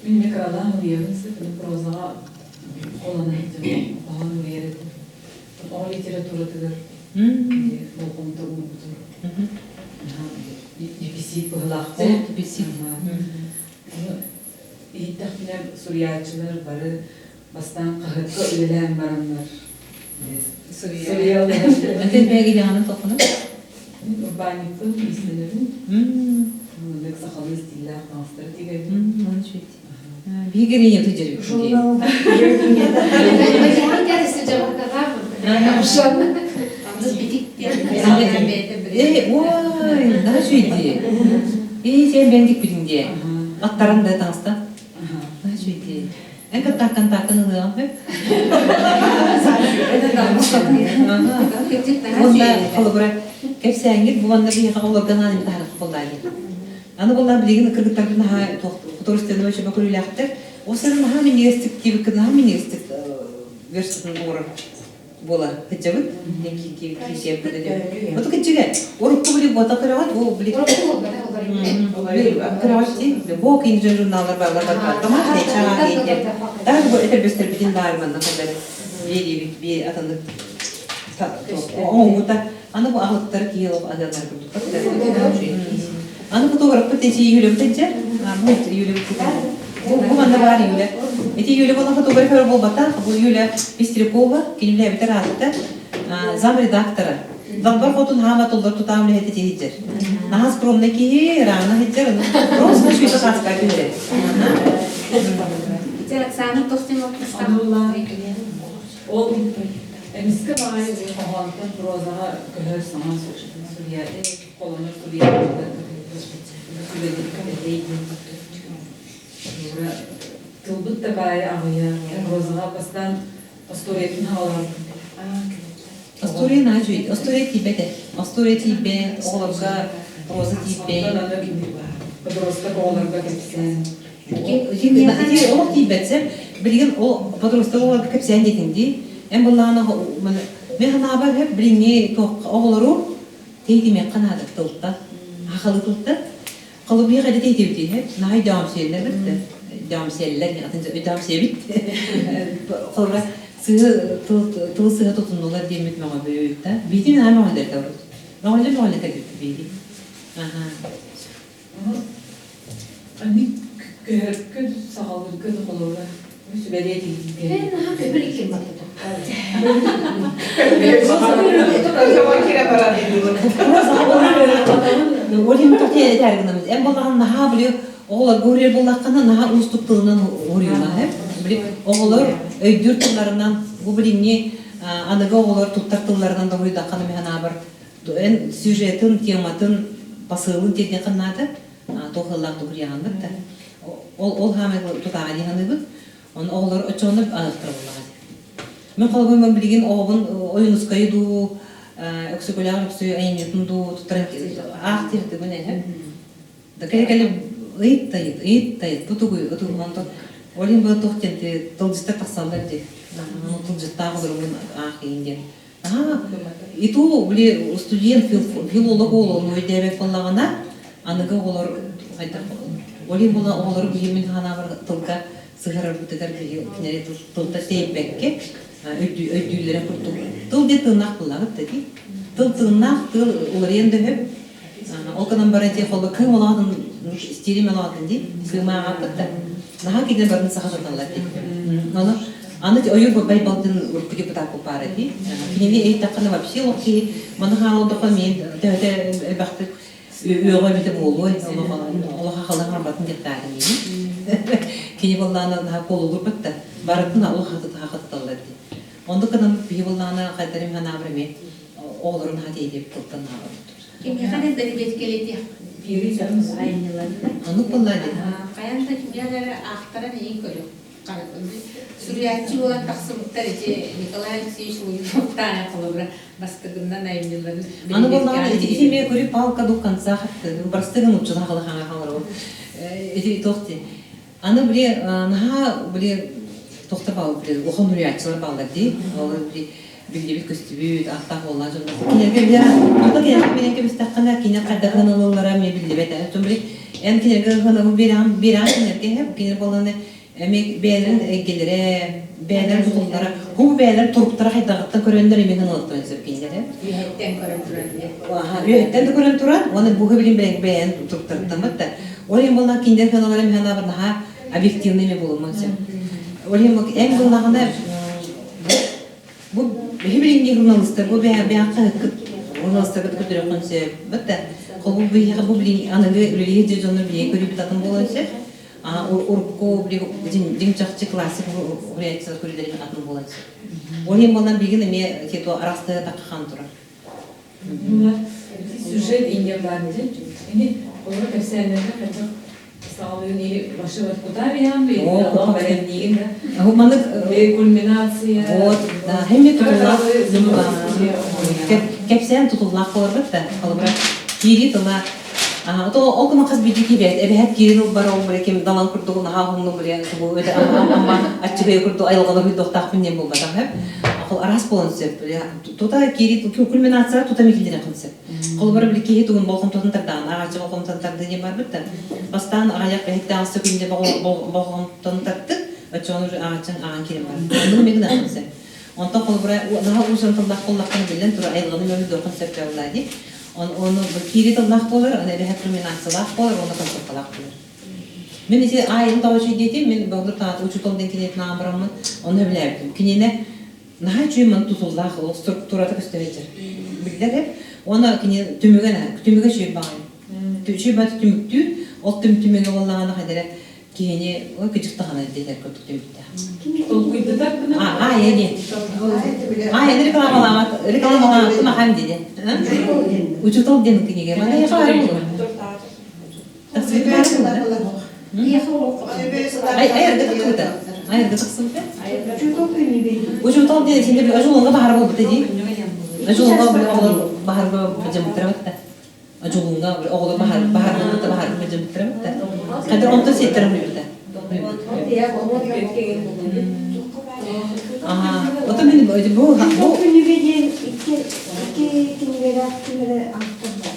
Мин эмиэ кыралаан уруйабын сөп, прозаҕа холоно сылдьабын, хоһоон уруйар этим. Оҕо литературатыгар болҕомто уурбутум. Дефицит быһылаах. Дефицит. Иһиттэхпинэ суруйааччылар бары бастаан хаһыакка үлэлээн бараннар суруйаллар. Атын бэйэги тоххуну? Мин урбаанньыкпын, иистэнэбин. Маннык сахалыы стиллээх таҥастары тигэбин. Биһиги ренету дьэрибит. Э, ой, наһаа үчүгэй Ээ, сен бэндик билин дии. Аттаран да таҥаста. Наһаа үчүгэй дии. Эн кыттааккан тааккан ылыаҕым хөп. Уонна холобура кэпсээҥҥит бу манна биһиэхэ олоргон аан таһарах буоллаа Аны буоллаа билигин кыргыттарбын наһаа художественный өчөбө көрүүлээхтэр. Ол сарын наһаа минньигэстик диэбиккин наһаа минньигэстик версиятын оҥорор буола сылдьабыт. Киисиэп Оту кичигэ урукку били буота көрөҕөт бу били көрөҕөт дии бу кинжен журналлар баалар бар домашний чаа диэн таа бу этэрбэстэрбитин баар манна хандар биэриибит би атыннык оҥута аны бу аһылыктары киһи олох аһыаннар курдук аны фотографпыт эти Юлям тэнчэ бу Юля бу манна баар Юля эти Юля буолан фотографер буолбатах бу Юля Пестрякова кинилээбитер аатта зам редактора Далбар хотун хаама туллар тутаам үлэһити тиһиджер. Наһаа скромный киһи, рано хиджер, просто шүйті хаска түһэрэ. Оксана Ол эмискэ баҕайы хоһоонтон прозаҕа көһөр саҥа суруйа холонор суруйааччылар тылбыт да баайа аҕыйах прозаҕа бастаан остуоруйатын хаалаабытым. Остуоруйа наһаа үчүгэй. Остуоруйа тиийбэтэ. Остуоруйа тиийбэт, оҕолорго проза тиийбэт. Подросток оҕолорго кэпсээн. Ити олох тиийбэтсэ, билигин ол подросток оҕолорго кэпсээн диэтиҥ дии. Эн былаана мен санаабар хөп билиҥҥи оҕолору тэйитимиэххэ наада тылта. Хахалы тылта. Холобуйа хайда тэйитибитий хөп? Наһаа өйдөҕүмсүйэллэр битте. Өйдөҕүмсүйэллэр, атын өйдөҕүмсүйэбит. Холобура сыһы тыл сыһа тутуннулар диэммит мөҕөбүт да. Биитин наһаа мөҕөллөр да урут. Мөҕөллөр мөҕөллөр кэлбиппит биири. Аха. Аны көһөргө саҕалыырга да холобура сүбэлиэ Э, наһаа көбүр иккин баттата. Ол иһин тоқти этэргинамыз. Эн боллаҕын наһаа били оҕолорго уруйар буоллаххына наһаа уустук тылынан уруйума Били оҕолор өйдүүр тылларынан бу билиҥҥи аныгы оҕолор туттар тылларынан да уруйдаххына мин санаабар эн сюжетын, тематын, посылын тиэрдиэххин наада. Туох ыллаах тугу да. Ол ол хаамай тутааҕа дии саныыбын. Оны оҕолор оччоҕуна аныктар буоллаҕа дии. Мин холобур билигин оҕобун Ойуунускайы дуу, Өксөкүлээх Өлөксөй айымньытын дуу туттаран аах диэхтигин эһэ. Да кэлэ-кэлэ ыйыт-тайыт, ыйыт-тайыт, бу тугуй, ыту онтон ол иһин бу туох диэн тылдьыттар тахсаллар дии. Тылдьыттаах олорумун аах иин диэн. Аа, и то, били, студент, филолог оҕолорун өйдөөбөт буоллаҕына, аныгы оҕолор хайдах ол иһин буолан оҕолору биһи мин ханаабар тылга сыһарарбытыгар биһи кинилэри тылта тэйбэккэ өйдүүллэрэ курдук. Тыл диэн тыыннаах буоллаҕыт да дии. Тыл тыыннаах, тыл уларыйан да сөп. Ол гынан баран дии холбо кыым олоҕун стилим олоҕун дии кыымааҕаппыт да наһаа кинилэр барын саха саталлар дии. Ону аны ойуур бай балтын урукку депутат баара дии. Кинини эйтэххинэ вообще олох киһи маны хаалдахха мин төһөтө элбэхтик үөҕэ эбитэ буолуой олох ахалан харбатын диэхтаатын кини буоллаана наһаа куолулурбат да барытын олох хатыталлар дии. Оннук гынан биһи буоллаана хайдарым ханаабыр эмиэ оҕолорун наһаа тиэйдиэбит тылтан наабарбыт. Кимиэхэ да бэрэбиэркэлэтиэх айымньыларына. Оннук буоллаа дии. Хайан да кимиэхэ эрэ аахтаран иһин көрүөх. Суруйааччы буолан тахсыбыттар ити Николай Алексеевич Лугиновтаах холобура бастыгынан айымньыларын Аны буоллаҕына ити ити эмиэ көрүү палка двух концах барстыгын уччулаах халахаҥа хаҥырабын ити туох дии Аны били наһаа били тохто баал били улахан суруйааччылар бааллар дии. Ол били биллибит көстүбүт, ааттаах уоллаах дьоннор. Кинилэргэ били тута кинилэргэ биэрэн кэбистэххинэ, кинилэр хайдах гыналлара эмиэ биллибэт ээ. Оттон били эн кинилэргэ гынабы биэрэҕин биэрэҕин кинилэргэ иһэ, кинилэр буоллаҕына эмиэ бэйэлэрин эйгэлэрэ, бэйэлэрин тутуллара, бу бэйэлэрин туруктара хайдаҕыттан көрөннөр эмиэ гыналлар сөп кинилэр. Үөһэттэн көрөн туран диye. Үөһэттэн да көрөн туран, уонна бу билин бэйэн туруктарыттан да. Ол иһин буоллаҕына кинилэр кыаналара миһанаабар наһаа объективный эме буолумун сөп. Ол иһин эн буоллаҕына бу биһи билиҥҥи журналистар бу бэйэххэ ыһыккыт журналистаргыт көрдөрүөххүн сөп. Бытта холбу биһиэхэ бу билиҥ аныгы үлэлиир дьоннор билиҥ көрүүбүт атын буолуон сөп. Урукку дьиҥ чахчы классик реакциялар көрүүлэрин атын буолан сөп. Ол иһин буолан билигин эмиэ тето араастыы таххан турар. Сюжет индиалаан дии. Ини олору кэпсээннэргэ хайдах саҕалыын или вообще вот куда биян бэлэмниигин да Маннык кульминация вот да хэмми тутуллаах кэпсээн тутуллаах буоларбыт да холобура киири тыла то ол кыма хас биирдии киирээт эбэһэт киирин ылбар ол били ким далан курдук наһаа уһунну били субу өтө амма аччыгый курдук айылҕалар уйдуохтаахпын диэн буолбатах хэп ол араас буолан сөп тута киири кульминация тута микилдире кынсы холобура били киһи тугун болҕомтотун тардаан аҕаччы болҕомтотун тарды диэн барбыт да бастаан аҕайах бэһиттээх сөкүндэ болҕомтотун тартык оччоҕун уже аҕаччын аҕан киирэн бар оннугу мигин ахынсы онтон холобура наһаа уусуран тыллаах буоллаххына биллэн тура айылҕаны мөрү дохун сөп буоллаа дии ону киири тыллаах буолар аны эбэһэ кульминациялаах буолар уонна концовкалаах буолар мин ити аайын тоҕо диэтим мин былыр таата учуутал диэн киниэтин аан бараммын ону сөбүлээбитим киниэнэ наһаа үчүгэй маны тутуллаах ол структурата көстөр сылдьар. Биллэр эп. Уонна кини түмүгэ түмүгэ үчүгэй баҕайы. Үчүгэй баҕайы түмүктүүр. Ол түмүгэ буоллаҕына хайдара киһини ой кыдьыктаҕына диэтэр курдук түмүктээх. Толкуйдатар гына. А, я не. А, я рекламалаамат, рекламалаамат махан диде. Учутал диэн книга. Мана я баар Учуутал диэн синде ажуулга баһар буолбута дии. Ажуулга оҕолор баһарга бадьамыттара батта. Ажуулга оҕолор баһар баһар буолбута баһарга бадьамыттара батта. Хата онтон сиэттэрэ буйбута. Ага. Ото мен бу бу күнүгэ диэн икки икки кинигэлээх ким эрэ автордар.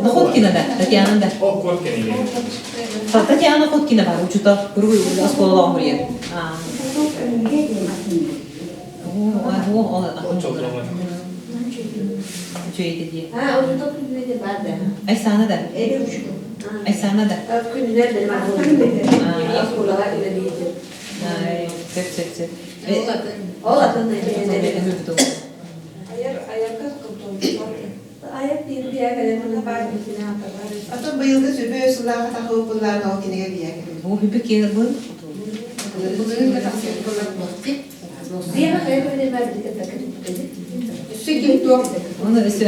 Находкина да, Татьяна да. О, Коткина. Татьяна Хоткина бар, учуутал, куру оскуола оҥоруйар. Үчүгэй дии. А, учуутал күнүгэ бар да. Айсана да. Эдэр учуутал. Айсана да. Күнүнэр да бар. Оскуолаҕа үлэлиир. Сөп, сөп, сөп. Ол атын. Айар айарга Айар биир кэлэн Атын быйылгы сүбэ сылааҕа тахыбыппылаан ол кинигэ бийэ кэлин. Бу хүппү киэр был. Былырыын тахсыбыт буолар буолти. Биэҕэ хайа күнүнэр бар Өссө ким туох Оны өссө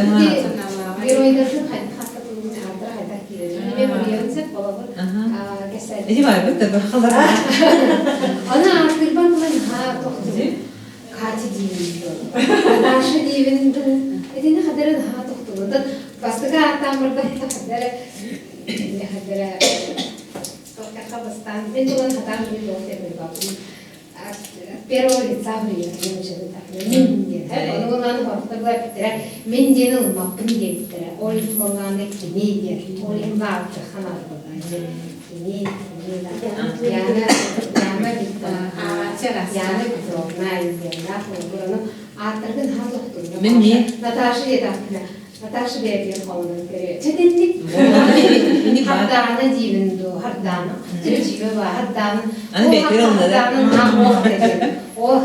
Геройдарын хайдах хатта булун аатара хайдах киирэр. Мен уруйан сеп болобур. Аха. Кэсэр Ити барбыт да бахалар. Аны ааттырбан булан ха тохтубут. Катя диибин Наташа диибин итини хадары наһаа тохтубут. Бастакы ааттаан барда хадары хадары бастаан мен булан хатаан билин туох диэн баппын от первого лица мин диэн ону ылан хортолор эппиттэрэ мин диэн ылбаппын диэбиттэрэ ол иһин буоллаҕына кини диэн ол иһин баартыха кини Яна Яна Яна Петровна диэннээх ону ааттаргын хаал Мин не Наташа диэтэхпинэ Наташа бэйэтигэр холонон көрүө. Чэтинник. Хардаана диибин дуу, хардаана. Дьиибэ баа, хардаана. Аны бэйэтигэр ылыннара. Ол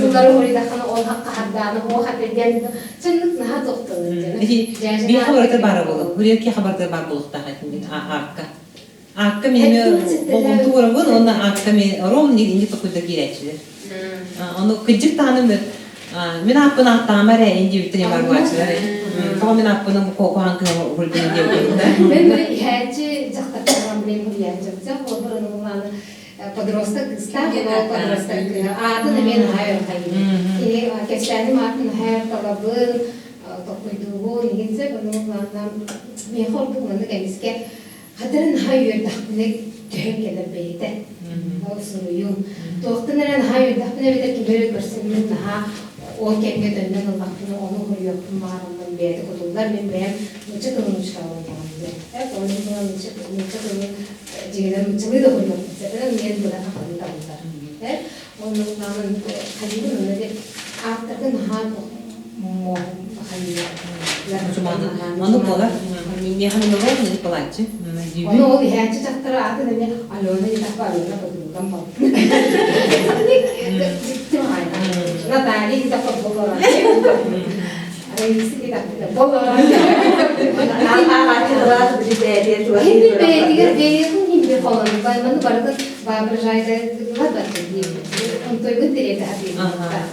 сыллары уруйдаххына ол хакка хардаана, ол хата диэн чыннык наһаа тохтолун. Биир хабарыта баара буолуо. Бурятия хабарыта баар буолуохтаах этин аакка. Аакка мени болҕомто уурабын уонна аакка мен ром инди токуйда киирээччилэр. Ону кыдьык таһаным мин ааппын ааттаама эрэ индиюттан барбааччылар. Тоҕо мин ааппын куһаан кыһа уһурдун диэбитэ. Мен били иһээччи дьахтар билен хуйааччы. Холбор аны подросток кыстаах ол подросток аатын эмиэ наһаа өрхайбын. Кини кэпсээним аатын наһаа талабын, токуйдуубун, игинсэ бұны миэхэ ордук маннык эмискэ Хатырын наһаа үөрдэхпинэ түһэн кэлэр бэйэтэ. Ол суруйуум. Туохтан эрэ наһаа үөрдэхпинэ эбэтэр кими эрэ көрсөммүн наһаа ол кэмҥэ төннөн ыллахпына ону суруйуохпун баҕараммын бэйэтэ кутуллар. Мин бэйэм нуучча тылын учууталын диэн. Ол иһин буолан нуучча тылын дьиҥинэн нууччалыы да суруйуохпун сөп. Мин быдан ахтан табыллар. Оннук хайыыбын онно диэн ааттарга наһаа Ону буолар. Миэхэ номер Николаевич. Ону ол иһээччи дьахтара аатын эмиэ Алена диэтэхпэ Алена подругам буолла. Наталья диэтэхпэ болорон. Раиса диэтэхпэ болорон. Химби бэйэтигэр бэйэтин химби холонун маны барытын воображайдылар да онтойгун тириэтэ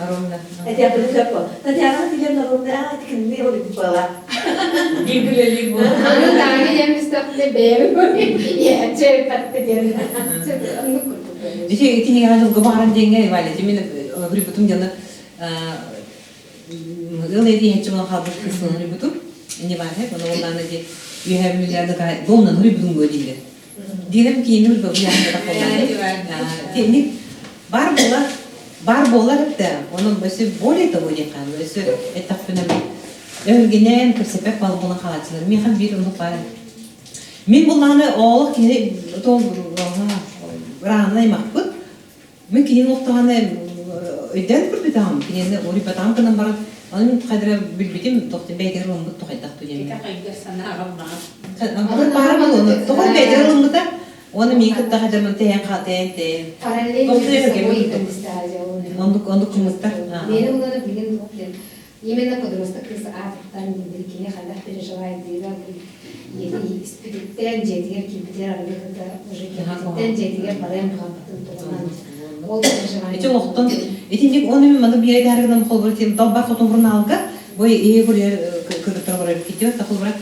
Ровно. Этиэхпин сөп буо. Татьяна Васильевна ровно аа кинини олуйбут буола. Биир буо. Аны Таня диэн бистахпына бэйэм иһээччи патты диэн. Оннук курдук. Ити итинигэ дылгы бааран диэҥҥэ Валя мин гриппутум дьоно ыл эдиһэччи буолан хаалбыт кыысынан уруйбутум. Инни баар ону уоллаана ди үөһэ миллиарды буолнан уруйбутум буо дииллэр. Диирем киини урбабы Тиник бар буолар бар буолар да онон өссө более того диэххэ өссө эттэхпинэ өһүргэнэн кэпсэппэт буолан хаалааччылар миэхэ биир оннук баар мин буллаҕына оолох киһи тол ыраанын аймахпыт Мин кинини олохтоҕуна өйдөөн көрбүтүм, кинини уруйбатаҕым гынан баран, ону мин хайдара билбитим, тохтун бэйэтигэр ылыммыт тухайдах диэн. Баара буолуону, тоҕо бэйэтигэр ылыммыта, уонна миин кытта хайдамын тэйэн хаатайан тэйэн. Оннук оннук кымыттар. Мені уланы билген туох диэн именно подросток кыыс аатыттан билбит кини хайдах переживает испититтэн дьиэтигэр киирбитигэр арыгы кытта уже киирбититтэн дьиэтигэр барыан баҕарбатын туһунан ол переживание Ити олохтон итинник оны мен маны биэрэ таарыгынан холбор тем далбар хотун журналга бу ээ курьер кыргыттар олорор китиот та холбора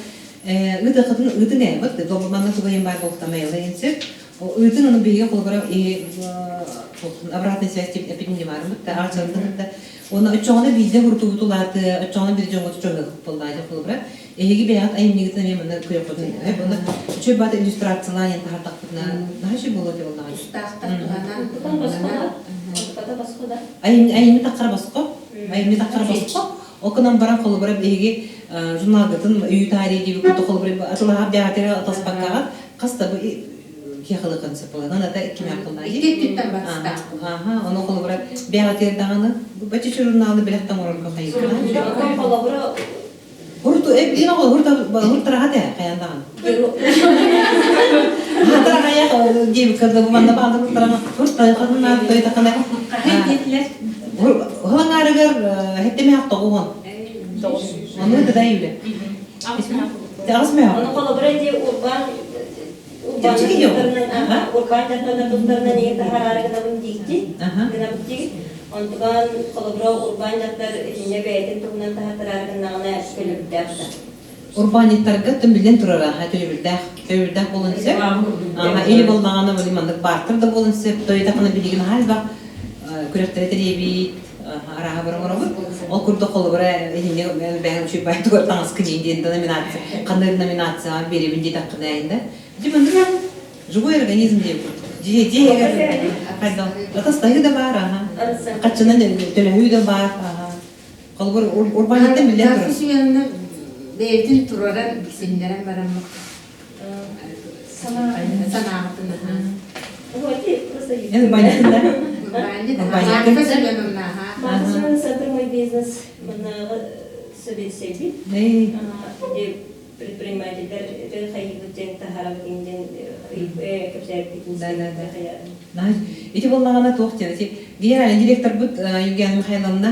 ыытыкытын ыытын ээ вот манна тугайын бар болтама элайын сөп ыытын оны биһиги холбора обратная связь тип эпидемиямарымыт та аарчалындыгыт та Уонна оччоҕуна биирдэ курдугут улаатыа, оччоҕуна биир дьоҥҥут чоһуохпут буоллаҕа холобура. Эһиги бэйэҕит айымньыгытын эмиэ манна көрүөххүтүн сөп. Уонна үчүгэй баата иллюстрациялаан иһэн таһаардахпытына наһаа үчүгэй буолуо этэ буоллаҕа. Тустаахтар туһанан босхо да? Айымньы таххара босхо. Айымньы таххара босхо. Ол гынан баран холобура биһиги журналгытын үйүтаарий диэбит курдук холобура атылаһар бэҕэтигэр атаспаккаҕа хас да бу киэхэлыкын сыпылынан ата кимээххылнаайы Икки өттүттэн барыстаахпын. Аха, ону холобура бэҕэтигэр даҕаны бачча журналы бэлэхтэн оҥорорго хайыыккана. Холобура Хурту эбдин оҕо хуртараха тэ хайан даҕаны. Хатарахая диэбит кырдыбы манна баалды хуртараха хуртараханна тойтахана. Хылаңаарыгар хеттемеах тоҕуһун. Ону тыдай үлэ. Аҕыс мөһө. Ону холобура ди урбан урбан дьахтарынан тустарынан иһин таһаараары гынабын диикти гынабыт диигит. Онтукан холобура урбан дьахтар итиннэ бэйэтин туһунан таһааттараары гыннаҕына көлөбүрдээх да. Урбаанньыттарга тым биллэн турар аха төлөбүрдээх төлөбүрдээх буолан сөп. Аха или боллаҕына били маннык баартар да буолан сөп. Тойдахына билигин аха элбэх күрэхтэри тэрийэбит, арааһа бар оҥоробут. Ол курдук холобура иһинне бэһэн үчүгэй бай тугар таҥаска дьиин диэн номинация ханнык номинацияҕа биэрэбин диэтэххинэ инде. Ити маннык живой организм диэн курдук. Дьиэ дьиэ хайдах атастаһыы да баар аха. Хаччынан төлөһүү да баар аха. Холобур урбаанньыттан биллэн турар. Нарцисс Семеновна бэйэтин тураран билсиннэрэн бараммыт санааҕытын Эн урбаанньыттын да? Урбаанньыт Марфа Семеновна Марфа Семеновна Центр мой бизнес маннааҕы сэбиэдиссэйбит. Предпринимателлэр хайыыбыт диэн таһаарабыт диэн кэпсээбиппитин Ити буоллаҕына туох диэн ити генеральный директорбыт Евгения Михайловна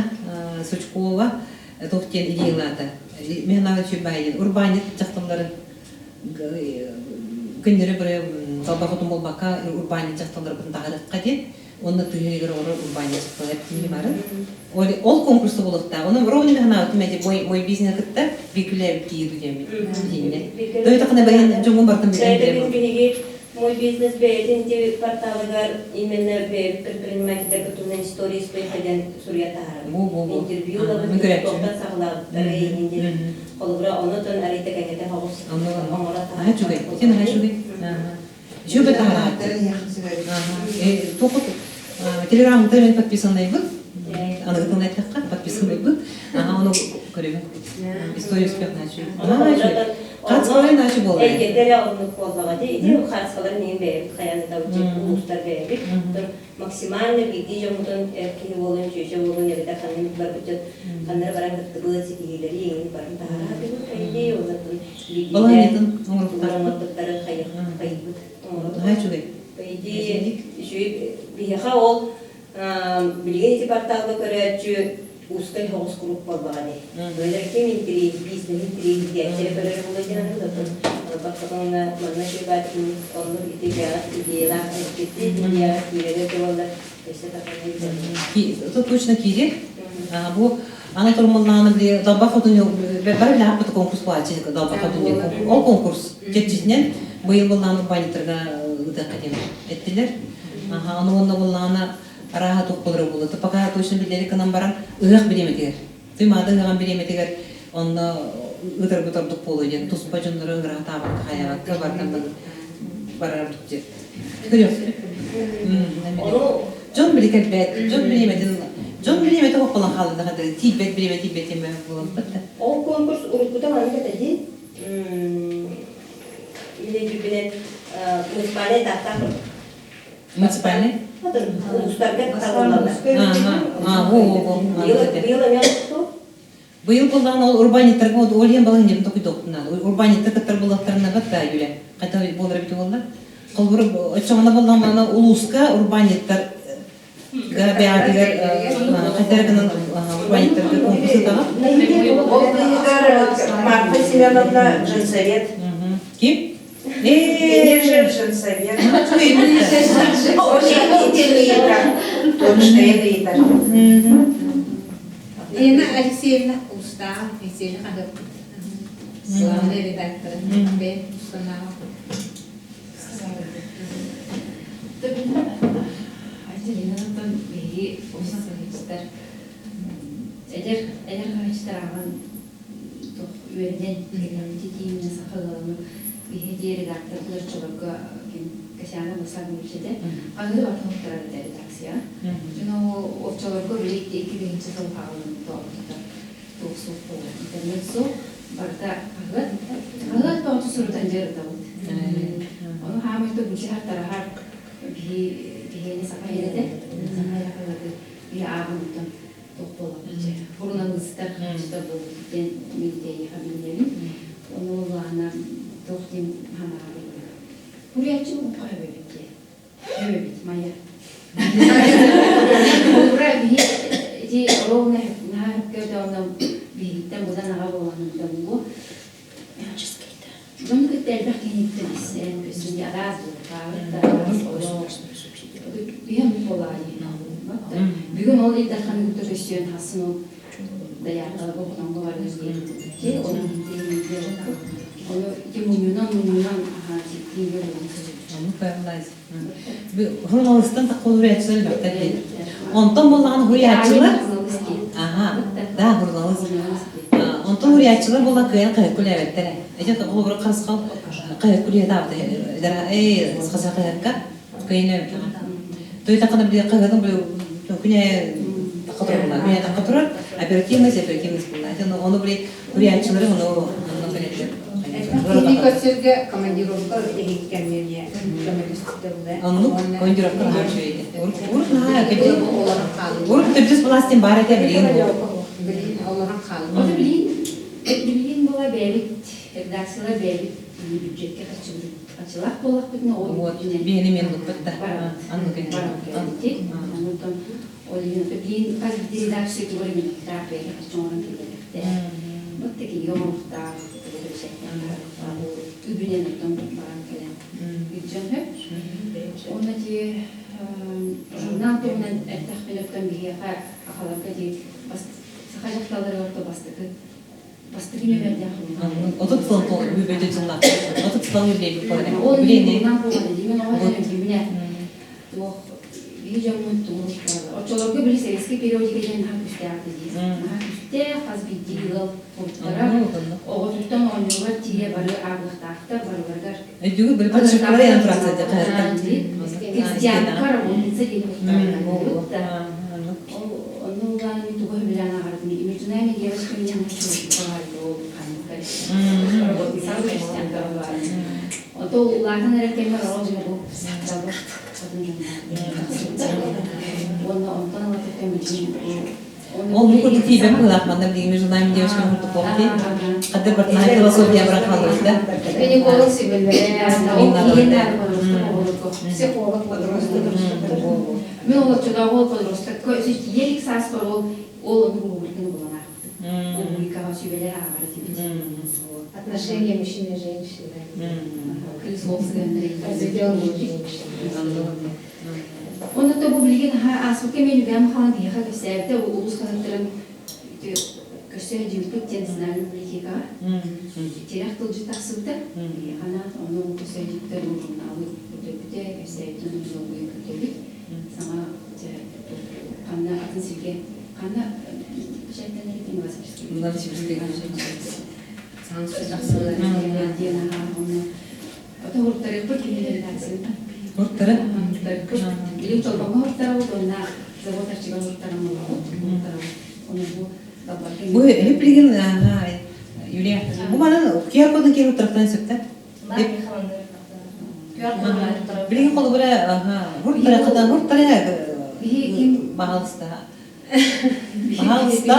Сучкова туох диэн идеялаата. Михайловна Чубайдин урбаанньыт дьахталларын күннэри бары талбахытын буолбакка урбаанньыт дьахталларбытын таһаарыахха диэн уонна тыһыгар олорор урбаанньыт дьахталлар киһи бары. Ол конкурса буолуохтаах. Онон ровно ханаабытым эти мой мой бизнес кытта бикүлээбит киһи диэммит. Итиннэ. Той тахына бэйэн дьоҥҥун бартын билэн биһиги Мой бизнес бэйэтин ити порталыгар именно бэйэбит предпринимателлэргэ туһунан история успеха диэн суруйа таһаарабыт. Интервью ылабыт, туохтан саҕалаабыттара иһин диэн. Холобура, онотон арыйда кэҥэтэ соҕус оҥоро таһаарабыт. Үчүгэй. Ити наһаа үчүгэй. Үчүгэй таһаарааччы. Туохут Телеграммыта мен подписанныйбын. Аныгытын эттэххэ подписанныйбын. Ага, ону көрөбүн. История успех начал. Хацкалары начал буолар. Эйгэтэ оннук буоллаҕа дии. Ити хацкалары миин бэйэбит хайаан да улуустар бэйэбит. Максимально биирдии дьоммутун эр киһи буолун, чүөчэ буолун, эбэтэр ханна барбыт дьон ханна баран кыттыбыт, ситиһиилэри иҥин барын таһараатыбыт хайдыы, оннуттан Балаһыанньатын оҥорбуттары хайыппыт. Наһаа үчүгэй. Иди үчүгэй биһиэхэ ол билигин ити порталга көрөөччү узкай соҕус круг буоллаҕа дии. Бөлөр ким интириэс, бизнес интириэһиргээччи көрөр буолла диэн аныгы Баттатонна манна шибатын оннук ити идеялаах эппитти идеяҕа киирэрэ буолла өссө Тут точно киирер. Бу ана турмаллааны били далба хотун бары билээхпит конкурс буолааччы далба хотун ол конкурс чэрчитинэн быйыл буллааны урбаанньыттарга ыытыахха диэн эттилэр. Аны уонна буллаана арааһа туох болоро буолла. Пока точно биллэрик гынан баран ыһыах бириэмэтигэр. Туймаада ыһыаҕын бириэмэтигэр онно ыытарбыт ордук буолуо диэн туспа дьоннору ыҥыраатаабакка хайаабакка бардан барар диэн. Көрүөхпүт. Дьон били кэлбэт, дьон бириэмэтин дьон бириэмэтэ хопполон хаалла тиийбэт бириэмэ тиийбэт диэн буолан да. Ол конкурс уруккута маннык этэ дии. Мин муниципальный этаптаах Муниципальный? Улуустарга талыллаллар. Быйыл эмиэ Быйыл буллаҕына ол урбаанньыттарга ол иһин балаһыанньабын токуйдуохпун наада. Урбаанньыттар кыттар буоллахтарына батта Юля. Хайта буолар эбит буолла. Холобур, оччоҕуна буоллаҕына улууска урбаанньыттар бэйэтигэр хайдара гынан урбаанньыттарга конкурс ыытаҕа. Ол быыһыгар Марфа Семеновна женсовет. Ким? Кини же женсовет. Точно ыйытар. Лена Алексеевна Устаах Веселье хаһыаппыт главный редактора Б. Установа. Антонинаттан биһиги улахан хаһыатчыттар эдэр эдэр хаһыатчыттар ааҕан туох үөрэнэн тиийиминэ саха ыаланы биһиги редакторбыт оччолорго ким Касьяна Васильевич этэ хаһыы барта этэ редакция дьон оччолорго били 2000 сыл хаалын тоҕотута туох суох буолар интернет суох барыта хаһыат хаһыат тоҕоту сурутан дьарытабыт ону хаамайта бүчэһэр тараһар биһи биһиэни саха иһэрэтэ саха хаһыаты биһи ааҕан туох буоллахпытча суруналыыстар хаһыатчыттар буолбут диэн мин тэйиэхэ билинэбин ону улаана туох диэн ханаабын Буряччы буолбукка өбөбүт дии өбөбүт Майя Ура биһи ити ровно наһаа өккөтөөнө биһигиттэн быдан аҕа буолан бу Дьону кытта элбэх киһиттэн истэн көстүн араас буолбут араас олох биһи оннук буоллаҕа дии. Бүгүн ол Ил Дарханы кытта көстүөн хасын ол. Дояркаларга хотоҥго барыыр диэн ону ону ити мунньунан мунньунан киингэ булан Оннук байыллайыз. Суруналыыстан тахха суруйааччылар элбэхтэр диэн. Онтон буоллаҕына суруйааччылар Аха, да, суруналыыс. Онтон суруйааччылар буолла кыайан хаһыакка үлээбэттэр. Эти холобура харысхал хаһыакка үлэһитаабыта эй хаса хаһыакка кыайан үлээбэтэҕэ. Туйтаххына били хаһыатын били күнэ тахха турар күнэ тахха турар оперативность оперативность буолла. Ону били суруйааччылары ону онно кэлэллэр. Кини көрсөргө командировка иһиккэммиэ көмөлөстүтэ Оннук командировка наһаа үчүгэй этэ. Урут наһаа урут төрдүс былаас диэн баар этэ билигин Билигин олорон хаалла. Ото билигин билигин буола бэйэбит редакциялар бэйэбит бюджетке харчылаах буоллахпытына ол Вот, биһини мен луппут да. Аннык Онтон ол иһин билигин хас биирдии редакция тугу эрэ минуттаах бэйэтэ харчы оҥорон киллэриэхтээх. Вот такие оҥоруохтаах үбүнэн оттон баран кэлэн илдьэн сөп. Уонна ти журнал туһунан эттэхпинэ оттон биһиэхэ сахаларга ти саха дьахталларыгар то бастакы бастакы нүөмэрдээх журнал. 30 сыл бүбөтө жыллаах. 30 сыл үлэлээбит буолар. Ол Билени. журнал буолан мен оҕо өйдүүбүнэ туох биһи дьоммут тугу оччолорго били советский периодика диэн наһаа күүстээх этэ дии. Наһаа күүстээх хас биирдии ыал курдара оҕотуттан оҕонньоругар тиийэ бары ааҕыахтаахтар барыларыгар Өйдүүгүт били подшипкалар ян тураса Крестьянка работница диэн курдуктар. Ол онно улаан тугу сөбүлээн аҕарытым. Между нами девочками не ол работница крестьянка Ото улаатан эрэр кэммэр оҕо дьоҕу далбар хотун Уонна онтон ылатыттан билигин Ол бу курдук тиийбэт быһыылаах манна билигин между нами девочками курдук буолбут Хадыр бартнаһай философия баран хааллыбыт да. Гинеколог сүбэлэрэ, психолог подросток. Мен ол оччотооҕу ол подростокка өссө тиийэ илик сааспар ол ол ону рубриканы булан аахпытым. Рубрикаҕа сүбэлэр ааҕар этибит. Отношения мужчины и женщины. Кыыс уол сыһыаннара Разведенные женщины. Онно бу билигин ааспыкка мен үгэм хаалан биһиэхэ кэпсээбитэ улуус хаһыаттарын көрсө дьиэбиппит диэн национальнай библиотекаҕа тирэх тылдьыт тахсыбыта. Биһиэхэ ону көрсө дьиэбиттэр журналы көрдөрбүтэ, кэпсээбитин ону долгуйа көрдөбүт. Саҥа ханна атын сиргэ ханна печаттанар Новосибирскай. Диэн аhaa онно Ото уруттарыахпыт кини редакцията. Уруттары? Уруттарыахпыт. Билим Чолбоҥҥо уруттарабыт уонна завод арчыгар уруттаран олоробут. Ону бу Бу билигин Юлия, бу манан QR кодун киэр уруттарахтан сөптө? Билигин холобура уруттарахтан уруттары баһалыста. Баһалыста.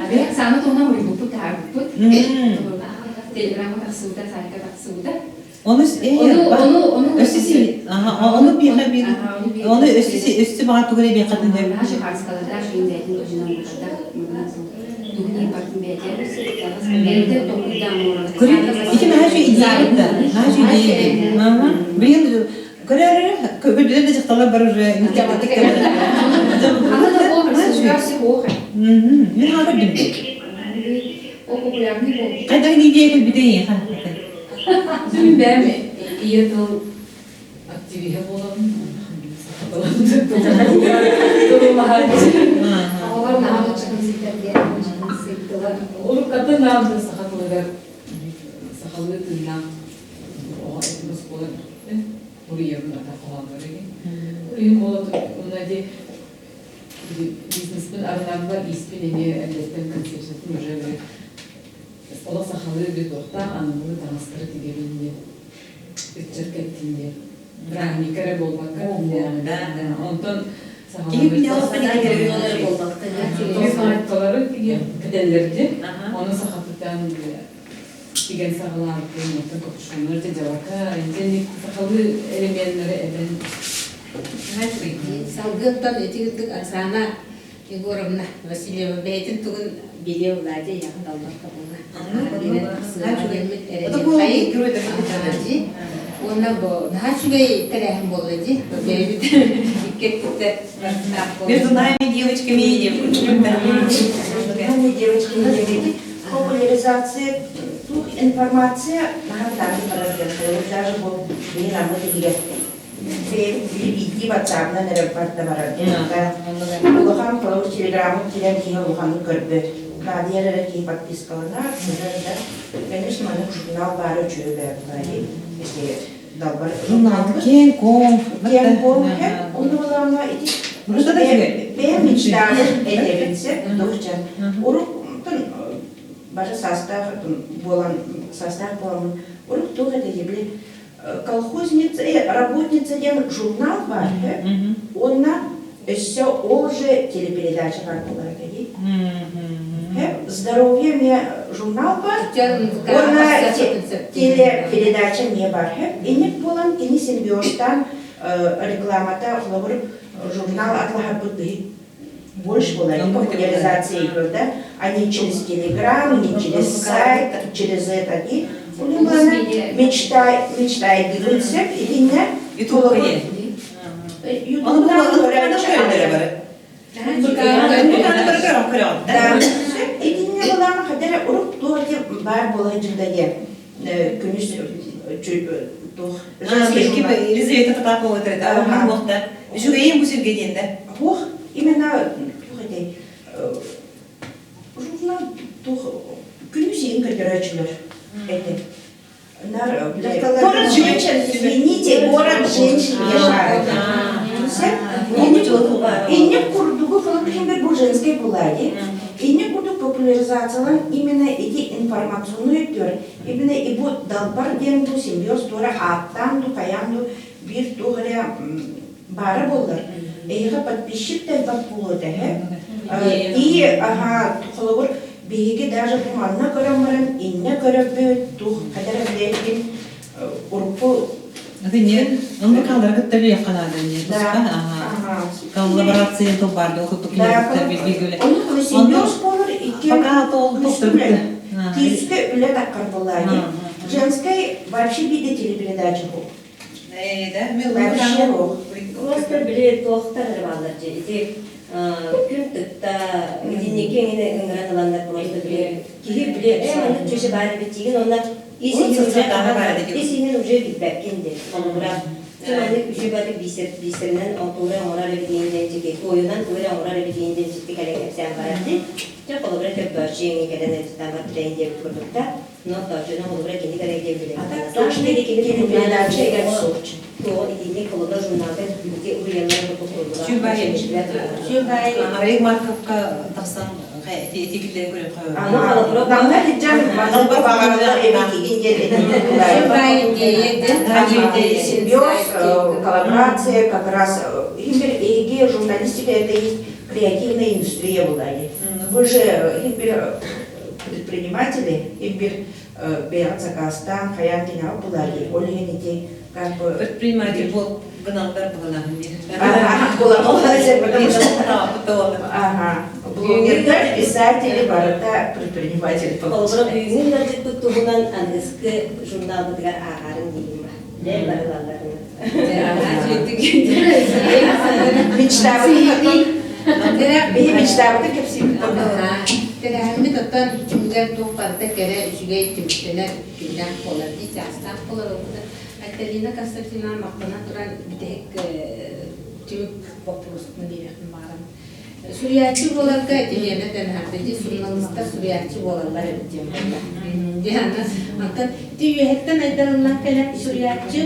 Абыйах сааны туһунан уруйбуппут, таһаарбыппыт. Телеграмма тахсыбыта, сайтка тахсыбыта. Ону ону өссө ону биэхэ биир ону өссө өссө баҕар тугу эрэ биэхэтин сөп. Наша харскалардаах шүйін бэйэтин ожинан булбатах тугун бартын бэйэтэ бэйэтэ толкуйдаан Көрү ити наһаа үчүгэй идея да наһаа үчүгэй идея ага билигин көрөр көрдүлэр да дьахталлар бар уже Аны да ол Мин хаҕа көрдүм. Ол популярный болду. Хайдах идея кэлбитий Сүрүн бэйэм ийэ тыл активиһа буолабын. Туруулаһааччы. Оҕолор наһаа нууччатын ситтэрдиэн сыттылар. Уруккаттан наамда саха тылыгар сахалыы тыыннаах оҕо этим оскуола уруйабын ата хоһооннор игин. Уруйум буола уонна ди бизнеспин арынарбар ииспин эмиэ эрдэттэн концепциятын уже олох сахалыы битуохтаах аныгылыы таҥастары тигэбин диэн ыччат кэттин диэн праздникка эрэ буолбакка онтон сахалыы тигэ кэтэллэрди ону сахатытан тигэн саҕалаабытын оттон капюшоннар дьабака интенник сахалыы элеменнары эбэн Салгыаттан ити кырдык Оксана. Егоровна Васильева бэйэтин тугун билиэ Владя яхын албар табылла. Тахсыа эрэнин Уонна бу наһаа үчүгэй тэрээһин буолла дии. Бэйэбит икки өттүттэ барытаах буолла. Между нами девочками и девочками. Нами девочками и Популяризация тух информация наһаа барар даже бу билин аммыт иһигэр бэйэбит биирдии ватсабынан эрэ барда барар. Улахан холобур телеграммын киирэн киһи улаханнык көрбөт. Наадыйар эрэ киһи подпискаланар, көрөр да. Конечно, маннык журнал баара үчүгэй бэйэбит если далбар Журнал киэҥ-куоҥ. Киэҥ-куоҥ онно былаана ити бэйэм мечтабын этэбин сеп духча. Уруктун бары саастаах буолан саастаах буоламмын урук туох этэ били колхозница работница диэн журнал баар уонна өссө ол же телепередача баар буолар этэ дии здоровье мне журнал бар уонна телепередача мне бар инник буолан кини симбиозтан рекламата холобур журнал атлаһарбыт биһи больше была не популяризация идет, да, а не через Телеграм, не через сайт, через это. И у него она мечта, мечтает дегенсек, и не Ютубка Ютубта Да, итинне булаана хадара урук туох баар буола дьылдае күнүс туох Елизавета Потапова это Үчүгэйин бу сиргэ диэн да. Туох именно туох этэй журнал туох күнүс иин көрдөрөөчүлөр эти Нар город женщин, извините, город женщин Инник курдугу холобур бу женской булади. Инник курдук популяризациялан именно эти информационный өттөр, именно и бу далбар диэн бу симбиоз туора ааттаан ду хайаан ду биир туох эрэ баара буоллар. Эйиэхэ подписчик да элбэх буолуо этэ. И ага холобур биһиги даже бу манна көрөн баран иннэ көрөбүт тух хадара билэргин урукку Это не, он каллар кытта билиэххэ наада не Да. Коллаборация то бар ол кутук Да, билбигүлэ. Онно симбиоз болор икки Пока то күүскэ күүскэ үлэ таккар буоллаани. Женской вообще виде телепередача был. Да, мен Вообще ох. Просто били туохтар эрэ бааллар дьэ. Ити күн тыкта итинники эҥинэ ыҥыран ыланнар просто били киһи били э маннык чөчө баар эбит диигин онно ис Ол иһин уже соцсетаҕа баар эбит. ис иһин уже билбэккин диэн холобура чэ маннык үчүгэй бары биисэр биисэринэн туора оҥорор эбит диэн дьиги туойунан туора оҥорор эбит диэн дьикти кэлэн кэпсээн барар дии чэ холобура көрбөөччү эҥин кэлэн эбиттэн бар билэйин диэбит курдукта но тоочуна холобура кини кэлэн диэн билэн А так точно телепередача играть сочи. Туоҕа итинник холобура журналга ити уруйаллар курдук Сүбай. Сүбай. Олег Марковка тахсан эти киллерин көрөп Ага. Намна хиджан маннык баҕаралар эбит игин диэн Сүбай идея Симбиоз, коллаборация, как раз химбер эйге журналистика это есть креативная индустрия была. Вы же химбер предприниматели, химбер бэйэҕит сакаастаан хайаан кинэҕэ булари, ол иһин ити как бы Предприниматель бол гыналдар буолаһын Ага, потому что ага, блогердар, писатели, барыта предприниматели. Холобура бүгүҥҥү ыалдьыппыт туһунан аныгыскы журналбытыгар ааҕарын диибин ба. Дьэ барылалларына. Мечтабыт биһи мечтабыты кэпсиибит. Тэрээһиммит оттон түмүгэр туох барыта кэрэ үчүгэй түмүктэнэр күннээх буолар дии чаастаах буолар ол Айталина Константиновна махтанан туран бүтэһик түмүк боппуруоспун биэриэхпин баҕарабын. Суруйааччы буоларга Елена Тенхардеди суруналыыстар суруйааччы буолаллар эбит диэн буолла. Диана, онтон ити үөһэттэн айдарыллан кэлэн суруйааччы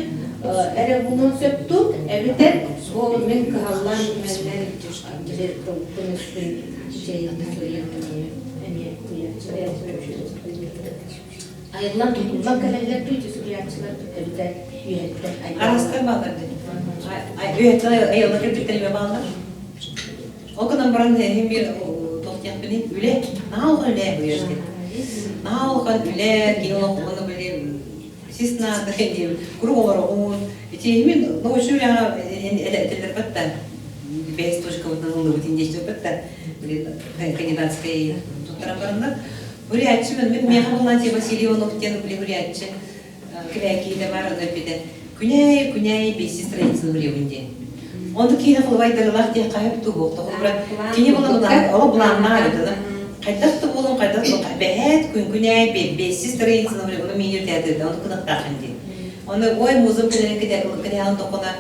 эрэ буолуон сөптүү, эбэтэр бу мин кыһаллан мэллэн били тылбын үстүн чэйин суруйан эмиэ айыллан тутуллан кэлэллэр дуу ити суруйааччылар эбэтэр үөһэттэн Араастар бааллар дии. Үөһэттэн айылла кэлбиттэр эмэ бааллар. Ол гынан баран иһин биир туох диэхпиний үлэ наһаа улахан үлэ буйар наһаа улахан үлэ киһи олоххуна били сис наада диэбит курук олороҕун ити мин научный үлэҕэ этэллэр батта Бэс точкабытын ыллыбыт индеччэппит да кандидатскай туттаран бараннар. Бурятчы мен мен меха булланти Василий Иванов диэн били бурятчы килээкиитэ бар аны эппитэ күнээй күнээй бэси страницаны билебин диэн. Онду киинэ холобайдарылах диэн хаһып туһуох тоҕура кини була булан ол буланнаа эбит хайдах да буолун хайдах да бэһээт күн күнээй бэси страницаны билебин миинир театрда ону кынаттаахын диэн. Оны ой музыка кэлэн кэтэһэн тохона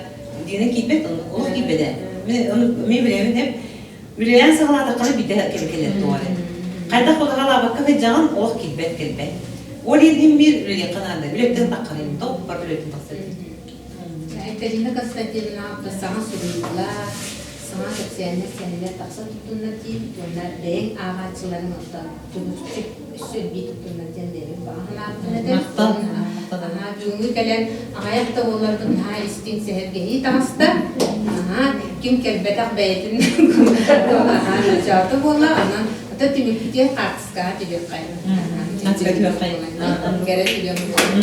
диэни киирбэт онно олох киирбэтэ. Мен ону мен билэбин деп үлэлээн саҕалаатаххына биирдэ кэлэ туоҕа Хайдах улаҕалаабакка сылдьаҕын олох киирбэт кэлбэт. Ол иһин биир үлэлиэххэ наада. Үлэттэн таххарыйым тоқ бар үлэттэн тахсар. Айталина Константиновна саҥа суруйуулар, саҥа кэпсээннэр, сэһэннэр тахса туттуннар диибит уонна бэйэҥ ааҕааччыларыҥ оттон тулусчук өссө элбии туттуннар диэн бэйэбит баҕа санаабытын этэр. Аһаа, бүгүҥҥү кэлэн аҕыйах да буолларбын наһаа истиҥ сэһэргэһии таҕыста. Аһаа, ким кэлбэтэх бэйэтин аһаа ночоото буолла. Онон ата түмүкпүтүгэр хаартыскаҕа түһүөххэ. Кэрэ түгэн буолла.